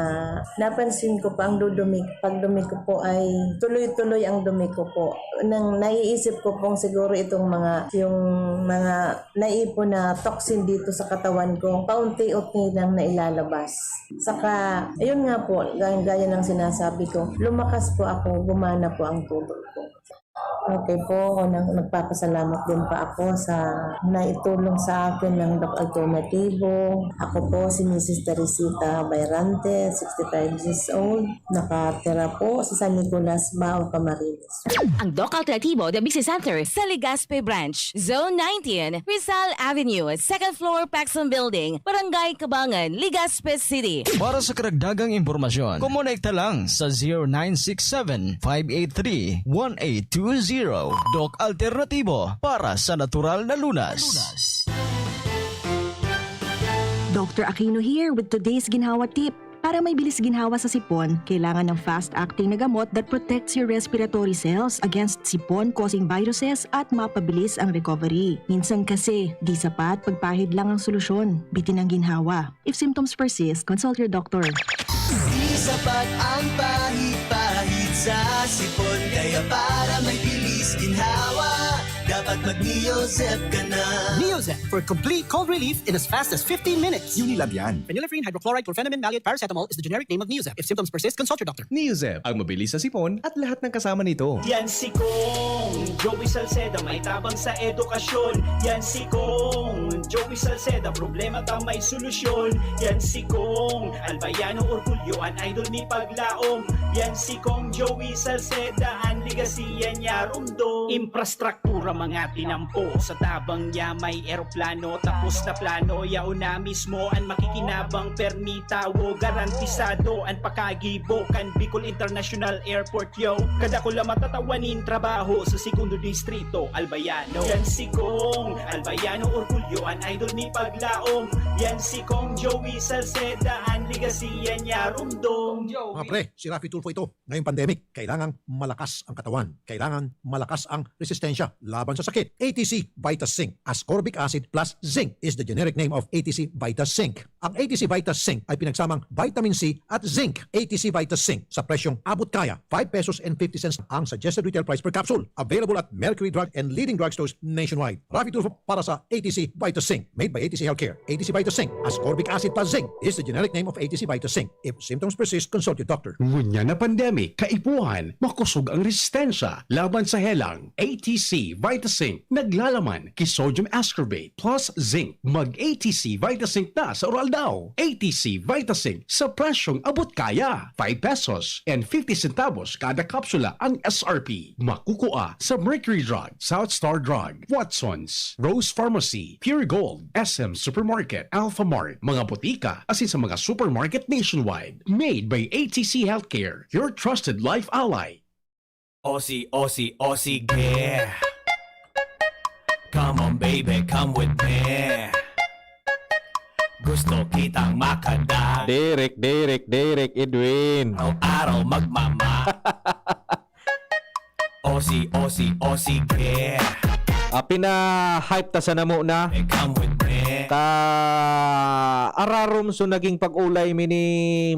napansin ko po ang dudumi, pagdumi ko po ay tuloy-tuloy ang dumi ko po. Nang naiisip ko pong siguro itong mga, yung mga naipon na toxin dito sa katawan ko, paunti-unti nang nailalabas. Saka, ayun nga po, gaya, gaya ng sinasabi ko, lumakas po ako, gumana po ang tubo ko. Okay po, ako nang, nagpapasalamat din pa ako sa naitulong sa akin ng Doc Alternativo. Ako po si Missus Teresita Bayrante, sixty-five years old. Nakatira po sa San Nicolas, Bao, Camarines. Ang Doc Alternativo de Business Center sa Legazpi Branch, Zone nineteen, Rizal Avenue, second floor, Paxson Building, Barangay Cabangan, Legazpi City. Para sa karagdagang impormasyon, kumonekta lang sa zero nine six seven, five eight three, one eight two zero. Doc Alternativo, para sa natural na lunas. Doctor Aquino here with today's Ginhawa Tip. Para may bilis ginhawa sa sipon, kailangan ng fast-acting na gamot that protects your respiratory cells against sipon-causing viruses at mapabilis ang recovery. Minsan kasi, di sapat pagpahid lang ang solusyon, bitin ang ginhawa. If symptoms persist, consult your doctor. Di sapat ang pahid-pahid sa sipon, kaya para may bilis ginhawa, dapat At mag-Neozep ka na. Neozep for complete cold relief in as fast as fifteen minutes. Unilab yan. Phenylephrine hydrochloride chlorphenamine maleate paracetamol is the generic name of Neozep. If symptoms persist, consult your doctor. Neozep, ang mabilis na sipon at lahat ng kasama nito. Yan si Kong Joey Salceda, may tabang sa edukasyon. Yan si Kong Joey Salceda, problema ta may solusyon. Yan si Kong Albayano Orgulyo, an idol ni Paglaom. Yan si Kong Joey Salceda, an legacy yan niya rumdom. Infrastruktura mga tinampo, sa tabang niya may eroplano. Tapos na plano, yaon na mismo an makikinabang, permi tawo, garantisado an pakagibo kan Bicol International Airport, yo. Kadakula matatawa nin trabaho sa Segundo Distrito, Albayano. Yan si Kong Albayano Orgulyo, an idol ni Paglaom. Yan si Kong Joey Salceda, an legacy yan niya rumdom. Mga pre, si Raffy Tulfo ito. Ngayong pandemic, kailangang malakas ang katawan. Kailangan malakas ang resistensya laban sa sakit. A T C Vita Zinc, ascorbic acid plus zinc is the generic name of A T C Vita Zinc. Ang A T C Vita Zinc ay pinagsamang vitamin C at zinc. A T C Vita Zinc sa presyong abot kaya, five pesos and fifty cents ang suggested retail price per capsule. Available at Mercury Drug and leading drugstores nationwide. Raffy Tulfo para sa A T C Vita Zinc. Made by A T C Healthcare. A T C Vita Zinc, ascorbic acid plus zinc is the generic name of A T C Vita Zinc. If symptoms persist, consult your doctor. Ngunyan na pandemic, kaipuhan, makosog ang resistensya laban sa helang. A T C Vitazinc, naglalaman ki sodium ascorbate plus zinc. Mag A T C Vitazinc na sa Oral daw. A T C Vitazinc sa presyong abot kaya. Five pesos and fifty centavos kada kapsula ang S R P. Makukua sa Mercury Drug, South Star Drug, Watsons, Rose Pharmacy, Pure Gold, S M Supermarket, Alfamart, mga botika, asin sa mga supermarket nationwide. Made by A T C Healthcare, your trusted life ally. Osi, osi, osi, ge. Come on, baby, come with me. Gusto kitang makadag. Derek, Derek, Derek, Edwin. Araw-araw magmama. Osi, osi, osi, ge. Ah, pina-hype ta sa namo na. Come with me. Ta ararom so naging pag-ulay mi ni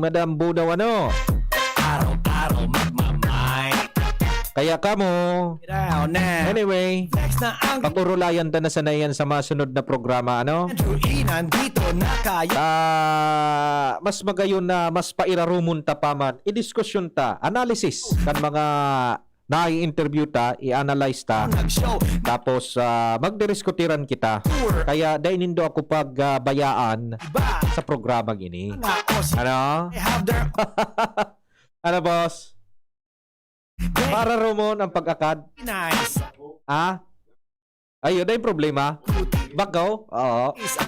Madam Budaw, ano? Araw-araw magmamay. Kaya kamo. Down na. Anyway, Next na ang pag-urulayan ta na sana yan sa masunod na programa, ano? Andrew E, nandito na kaya. Ah, mas magayon na mas pairarumon ta pa man. Idiskusyon ta, analysis kan mga nai-interview ta, i-analyze ta. Nag-show. Tapos ah, magdidiskutiran kita. Kaya dai nindo ako pagbayaan Iba. Sa programang ini. Mga osi. Ano? They have their Ano, boss? Para rumon ang pag-akad? Nice. Ah? Ayun na yung problema. Bako? Oo. Is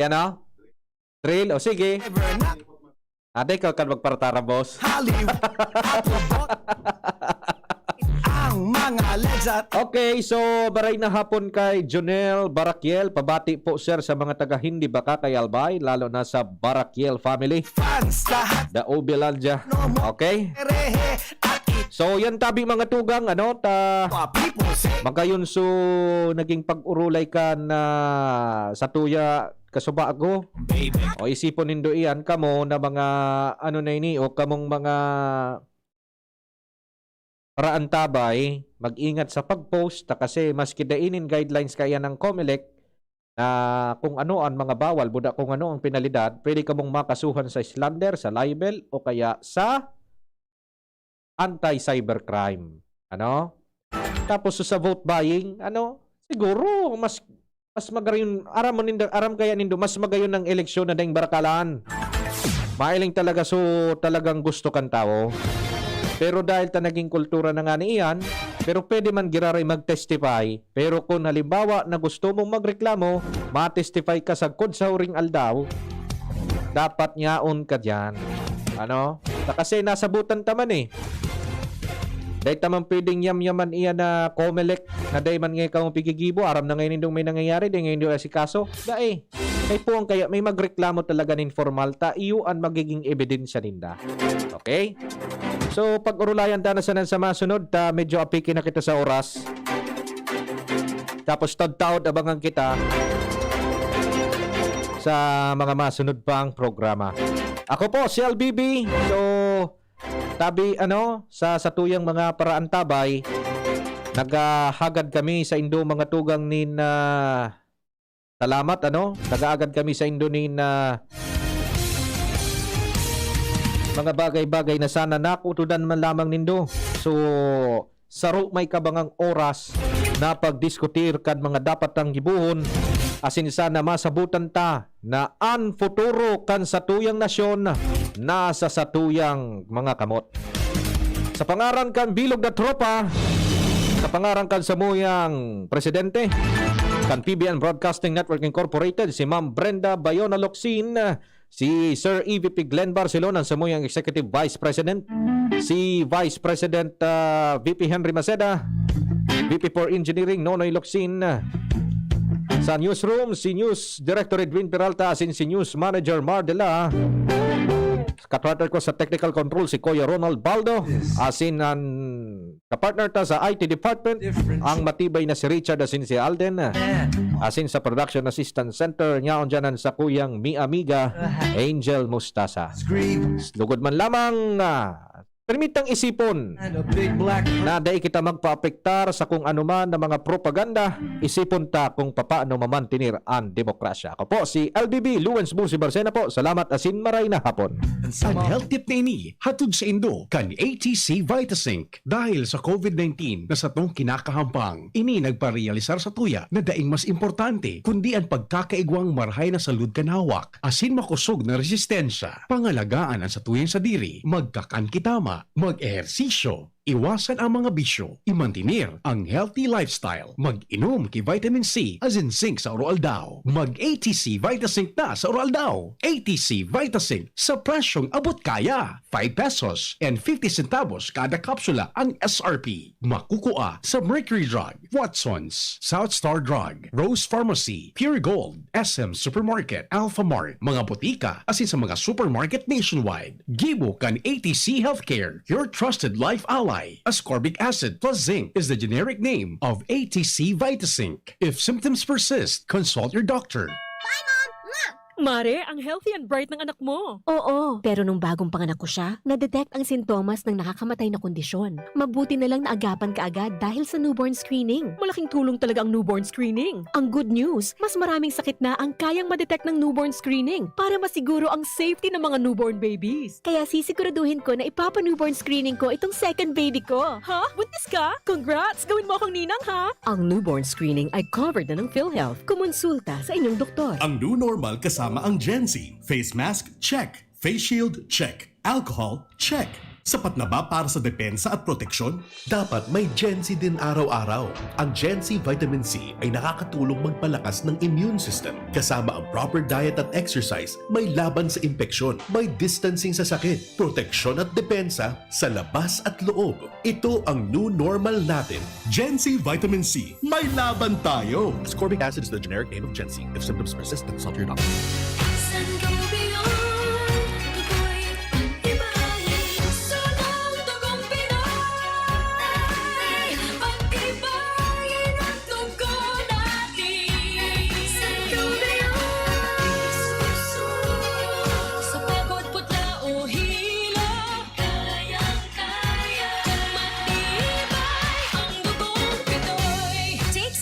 Yan, oh. Drill. O, sige. ever na Ate, ikaw ka magpartara, boss. Hollywood. Atubot. Ang mga legend. Okay, so baray na hapon kay Jonel Barakiel. Pabati po, sir, sa mga taga Hindi Baka kay Albay, lalo na sa Barakiel family. Fans lahat. Da Obilandia. No mo. Okay? Erehe. At So, yan tabi mga tugang, ano, ta ipa people say. Magayon so naging pag-urulay kan sa tuya kasubago. Baby. O isipon nindo iyan kamo na mga ano na ini o kamong mga paraantabay, mag-ingat sa pag-post ta kasi maski dai nin guidelines kaya ng Comelec na kung ano ang mga bawal, buda kung ano ang penalidad, pwede kamong makasuhan sa slander, sa libel o kaya sa anti-cybercrime. Ano? Tapos sa vote buying, ano? Siguro mas mas magayon aram mo nindo, aram kaya nindo mas magayon ang eleksyon na daing barakalaan. Mailing talaga so talagang gusto kan tawo. Pero dahil ta naging kultura na nga ni iyan, pero pwede man giraray mag-testify. Pero kung halimbawa na gusto mong magreklamo, ma-testify ka sagkod sa huring aldaw, dapat yaon ka diyan. Ano? Ta kasi nasabutan ta man eh. Dai ta man pwedeng yamyaman iya na Comelec na dai man ngay kamo pigigibo, aram na ngay nindong may nangyayari, dai ngay nindo asikaso. Dai. Kay puwang kaya may magreklamo talaga nin formal ta iyo an magiging ebidensya ninda. Okay? So, pag-urulayan ta na sanan sa masunod, ta medyo apiki na kita sa oras. Tapos taod-taod abangan kita sa mga masunod pang programa. Ako po si L B B. So, tabi ano sa satuyang mga paraantabay. Naghahagad kami saindo, mga tugang, nin, ah, salamat, ano? Nag-aagad kami saindo nin, ah, mga bagay-bagay na sana nakutodan man lamang nindo. So, saro may kabangang oras na pagdiskutir kan mga dapat tang gibohon, asin sana masabutan ta na an futuro kan satuyang nasyon nasa satuyang mga kamot. Sa pangaran kan bilog na tropa, sa pangaran kan samuyang presidente kan P B N Broadcasting Network Incorporated, si Ma'am Brenda Bayona Locsin, si Sir E V P Glenn Barcelon, ang samuyang Executive Vice President, si Vice President, ah, V P Henry Maceda, V P for Engineering, Nonoy Locsin, sa newsroom, si News Director Edwin Peralta, asin si News Manager Mar Dela. Kapartner ko sa technical control, si Kuya Ronald Baldo, asin an kapartner ta sa I T department, ang matibay na si Richard asin si Alden. Asin sa production assistant center, nyaon dyan ang sakuyang mi amiga, Angel Mustasa. Lugod man lamang, ah, permitang isipon na dai kita magpaapektar sa kung anuman na mga propaganda, isipon ta kung papaano mamantener an demokrasya. Ako po si L B B Luwens Busi Barcena po. Salamat asin maray na hapon. An health tip na ini, hatod saindo kan A T C Vitasync. Dahil sa COVID nineteen na satong kinakahampang, ini nagparealisar satuya na daing mas importante kundi an pagkakaigwang marahay na salud kan hawak asin makosog na resistensya. Pangalagaan an satuyang sadiri, magkakan ki tama, mag-ehersisyo, iwasan ang mga bisyo, imantener ang healthy lifestyle, mag-inom ki vitamin C asin zinc sa aroaldaw, mag-A T C Vitasync na sa aroaldaw. A T C Vitasync sa presyong abot kaya, five pesos and fifty centavos kada kapsula ang S R P. Makukua sa Mercury Drug, Watsons, South Star Drug, Rose Pharmacy, Pure Gold, S M Supermarket, Alpha Mart, mga botika, asin sa mga supermarket nationwide. Gibo kan A T C Healthcare, your trusted life ally. Ascorbic acid plus zinc is the generic name of A T C Vitasync. If symptoms persist, consult your doctor. Mare, ang healthy and bright ng anak mo. Oo, pero nung bagong panganak ko siya, na-detect ang sintomas ng nakakamatay na kondisyon. Mabuti na lang naagapan kaagad dahil sa newborn screening. Malaking tulong talaga ang newborn screening. Ang good news, mas maraming sakit na ang kayang ma-detect ng newborn screening para masiguro ang safety ng mga newborn babies. Kaya sisiguraduhin ko na ipapa-newborn screening ko itong second baby ko. Ha? Buntis ka? Congrats! Gawin mo akong ninang, ha? Ang newborn screening ay covered na ng PhilHealth. Kumonsulta sa inyong doktor. Ang new normal kasama ang Gen Z. Face mask, check. Face shield, check. Alcohol, check. Sapat na ba para sa depensa at proteksyon? Dapat may Gen Z din araw-araw. Ang Gen Z Vitamin C ay nakakatulong magpalakas ng immune system. Kasama ang proper diet at exercise, may laban sa impeksyon, may distancing sa sakit, proteksyon at depensa sa labas at loob. Ito ang new normal natin. Gen Z Vitamin C, may laban tayo! Ascorbic acid is the generic name of Gen Z. If symptoms persist, consult your doctor.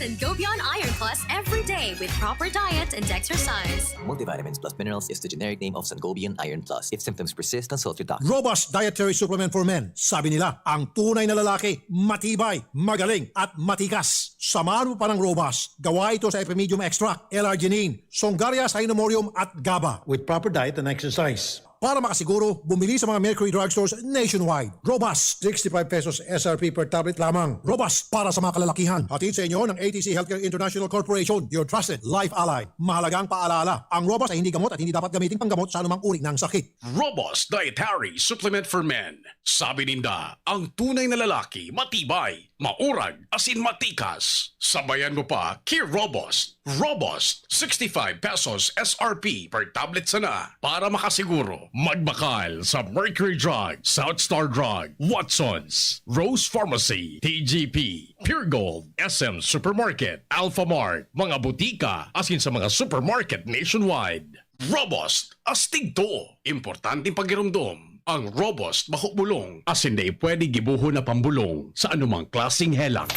Sangobion Iron Plus every day with proper diet and exercise. Multivitamins plus minerals is the generic name of Sangobion Iron Plus. If symptoms persist, consult your doctor. Robust Dietary Supplement for Men. Sabi nila, ang tunay na lalaki, matibay, magaling, at matikas. Samahan mo pa ng Robust. Gawa ito sa Epimedium Extract, L-arginine, Songaria Cynomorium at GABA. With proper diet and exercise. Para makasiguro, bumili sa mga Mercury Drugstores nationwide. Robust, sixty-five pesos S R P per tablet lamang. Robust para sa mga kalalakihan. Hatid sa inyo ng A T C Healthcare International Corporation, your trusted life ally. Mahalagang paalala, ang Robust ay hindi gamot at hindi dapat gamitin panggamot sa anumang uri ng sakit. Robust Dietary Supplement for Men. Sabi ninda, ang tunay na lalaki, matibay, maurag, asin matikas. Sabayan mo pa ki Robust. Robust, sixty-five pesos S R P per tablet sana. Para makasiguro, magbakal sa Mercury Drug, South Star Drug, Watsons, Rose Pharmacy, T G P, Pure Gold, S M Supermarket, Alpha Mart, mga butika, asin sa mga supermarket nationwide. Robust, astig to! Importanteng pagiromdom, ang Robust bako bulong, asin dai pwede gibohon na pambulong sa anumang klaseng helang.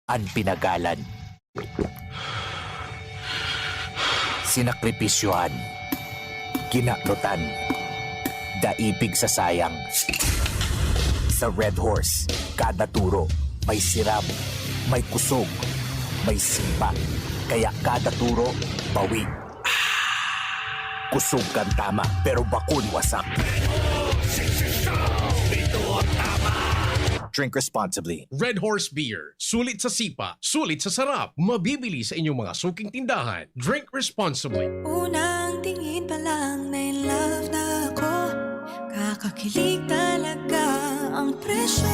an pinagalan. Sinakripisyohan, kinaknotan, daipig sa sayang. Sa Red Horse, kada turo may sirab, may kusog, may sipa. Kaya kada turo, bawi. Kusog kan tama, pero bako ni wasak. Drink responsibly. Red Horse Beer. Sulit sa sipa, sulit sa sarap. Mabibili sa inyong mga suking tindahan. Drink responsibly. Unang tingin pa lang na in love na ako. Kakakilig talaga ang presyo.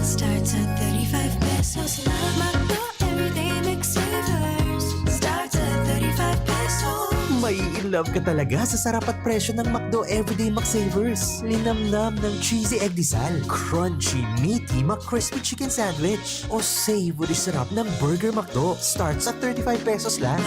Starts at thirty-five pesos lang. McDo Everyday Mix Savers. Starts at thirty-five pesos. May in love ka talaga sa sarap at presyo ng McDo Everyday McSavers. Linamnam ng cheesy egg disal, crunchy, meaty McCrispy chicken sandwich, o savory sarap ng Burger McDo. Starts at thirty-five pesos lang.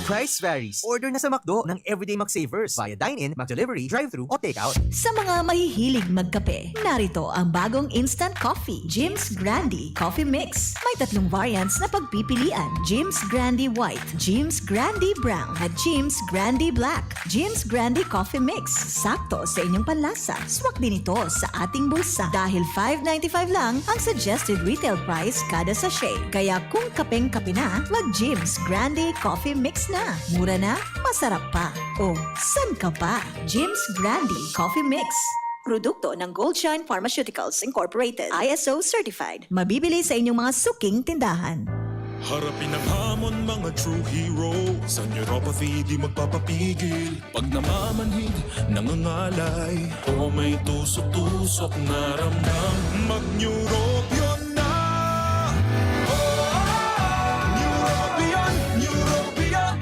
Price varies. Order na sa McDo ng Everyday McSavers via dine-in, McDelivery, drive-thru, o takeout. Sa mga mahihilig magkape, narito ang bagong instant coffee, Jim's Grande Coffee Mix. May tatlong variants na pagpipilian, Jim's Grande White, Jim's Grande Brown, at Jim's Grande Black. Jim's Grande Coffee Mix, sakto sa inyong panlasa. Swak din ito sa ating bulsa. Dahil five ninety-five lang ang suggested retail price kada sachet. Kaya kung kapeng-kape na, mag Jim's Grande Coffee Mix na. Mura na, masarap pa. O, san ka pa? Jim's Grande Coffee Mix. Produkto ng Goldshine Pharmaceuticals Incorporated, I S O certified. Mabibili sa inyong mga suking tindahan. Harapin ang hamon, mga true hero. Sa neuropathy, di magpapapigil. Pag namamanhid, nangangalay, o may tusok-tusok na ramdam, mag-Neurobion na. Oh, Neurobion, Neurobion.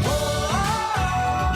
Oh,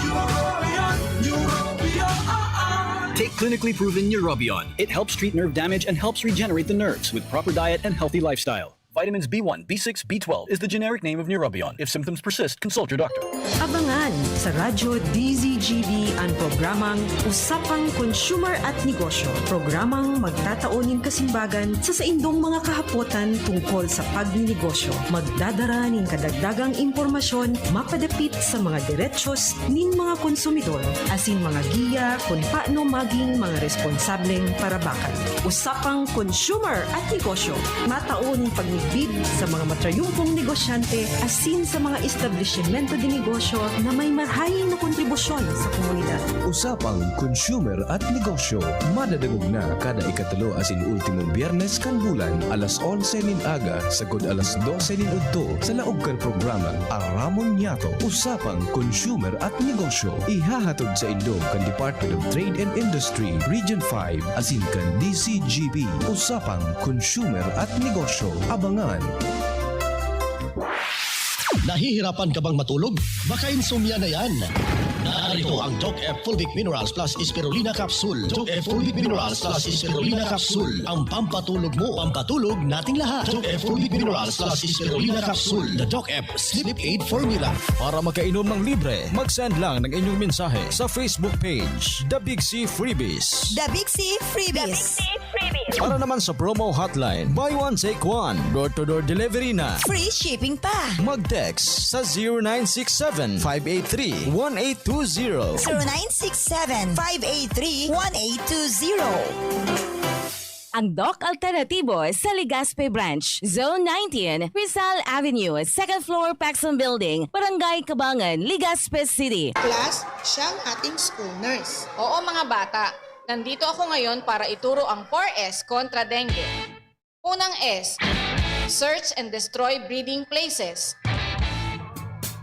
Neurobion, Neurobion. Take clinically proven Neurobion. It helps treat nerve damage and helps regenerate the nerves with proper diet and healthy lifestyle. Vitamins B one, B six, B twelve is the generic name of Neurobion. If symptoms persist, consult your doctor. Abangan sa Radyo D Z G B an programang Usapang Consumer at Negosyo, programang magtatao nin kasimbagan sa saindong mga kahapotan tungkol sa pagninegosyo. Magdadara nin kadagdagang impormasyon mapadapit sa mga derechos nin mga konsumidor, asin mga giya kun paano maging mga responsableng parabakan. Usapang Consumer at Negosyo, matao nin pagmidbid sa mga matrayumpong negosyante asin sa mga establisimento de negosyo na may marahay na kontribusyon sa komunidad. Usapang Consumer at Negosyo, madadangog na kada ikatulo asin ultimong Biyernes kan bulan, alas onse nin aga sagkod alas dose nin udto, sa laog kan programang Aramon Niyato, Usapang Consumer at Negosyo. Ihahatod saindo kan Department of Trade and Industry, Region five, asin kan D Z G B. Usapang Consumer at Negosyo. Abangan! Nahihirapan ka bang matulog? Baka insomnia na yan. Narito ang Doc F Fulvic Minerals Plus Spirulina Capsule. Doc F Fulvic Minerals Plus Spirulina Capsule. Ang pampatulog mo, pampatulog nating lahat. Doc F Fulvic Minerals Plus Spirulina Capsule. The Doc F Sleep Aid Formula. Para makainom ng libre, mag-send lang ng inyong mensahe sa Facebook page, The Big C Freebies. The Big C Freebies. Para naman sa promo hotline, buy one, take one, door-to-door delivery na. Free shipping pa. Mag-text sa zero nine six seven, five eight three, one eight two zero. Zero nine six seven, five eight three, one eight two zero. Ang Doc Alternatibo sa Legazpi Branch, Zone nineteen, Rizal Avenue, second floor, Paxson Building, Barangay Cabangan, Legazpi City. Class, siya ang ating school nurse. Oo, mga bata, nandito ako ngayon para ituro ang four S kontra dengue. Unang S, search and destroy breeding places.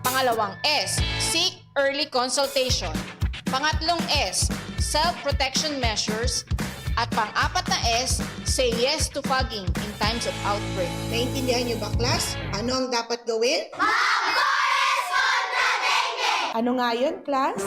Pangalawang S, seek early consultation. Pangatlong S, self-protection measures. At pang-apat na S, say yes to fogging in times of outbreak. Naintindihan niyo ba, class? Ano ang dapat gawin? Mag-four S kontra dengue! Ano nga yun, class?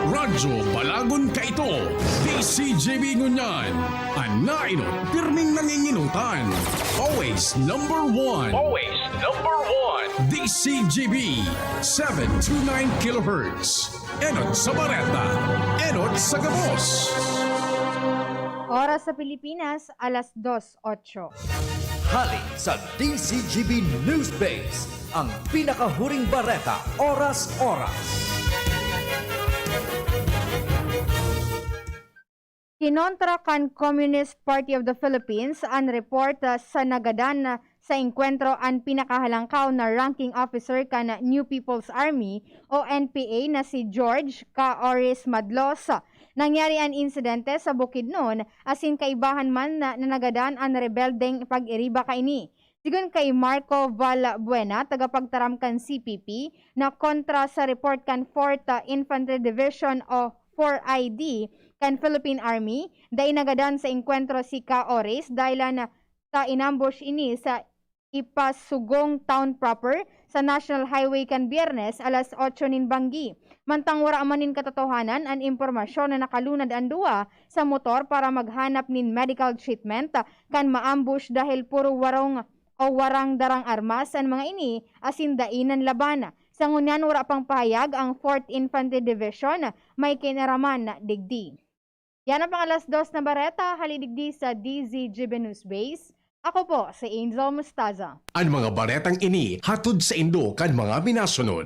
Radyo Balagon Kaito, D C G B ngunyan. An nainot, pirming nanginginutan. Always number one. Always number one. D C G B, seven two nine kilohertz. Enot sa bareta, enot sa gabos. Oras sa Pilipinas, alas dos otso. Hali sa D Z G B Newsbase, ang pinakahuring bareta, oras-oras. Kinontra kan Communist Party of the Philippines an report, ah, sa nagadan, ah, sa engkwentro an pinakahalangkaw na ranking officer kan New People's Army o N P A na si George Caores Madlos. Nangyari an insidente sa Bukidnon, asin kaibahan man na, na nagadan an rebeldeng pag-iriba kaini. Sigon kay Marco Valbuena, tagapagtaram kan C P P, na kontra sa report kan Fourth, ah, Infantry Division o four I D kan Philippine Army, dai nagadan sa engkwentro si Caores dahilan sa inambush ini sa Ipasugong Town proper sa National Highway kan Biyernes alas otso nin banggi. Mantang wara man nin katotohanan an impormasyon na nakalunad an duwa sa motor para maghanap nin medical treatment kan maambush dahil puro warong o warang darang armas an mga ini asin dai nanlaban. Sa ngunyan, wara pang pahayag ang Fourth Infantry Division may kinaraman digdi. Yan ang pang alas dos na bareta, hali digdi sa D Z G B News Base. Ako po si Angel Mostaza. An mga baretang ini hatod saindo kan mga minasunod.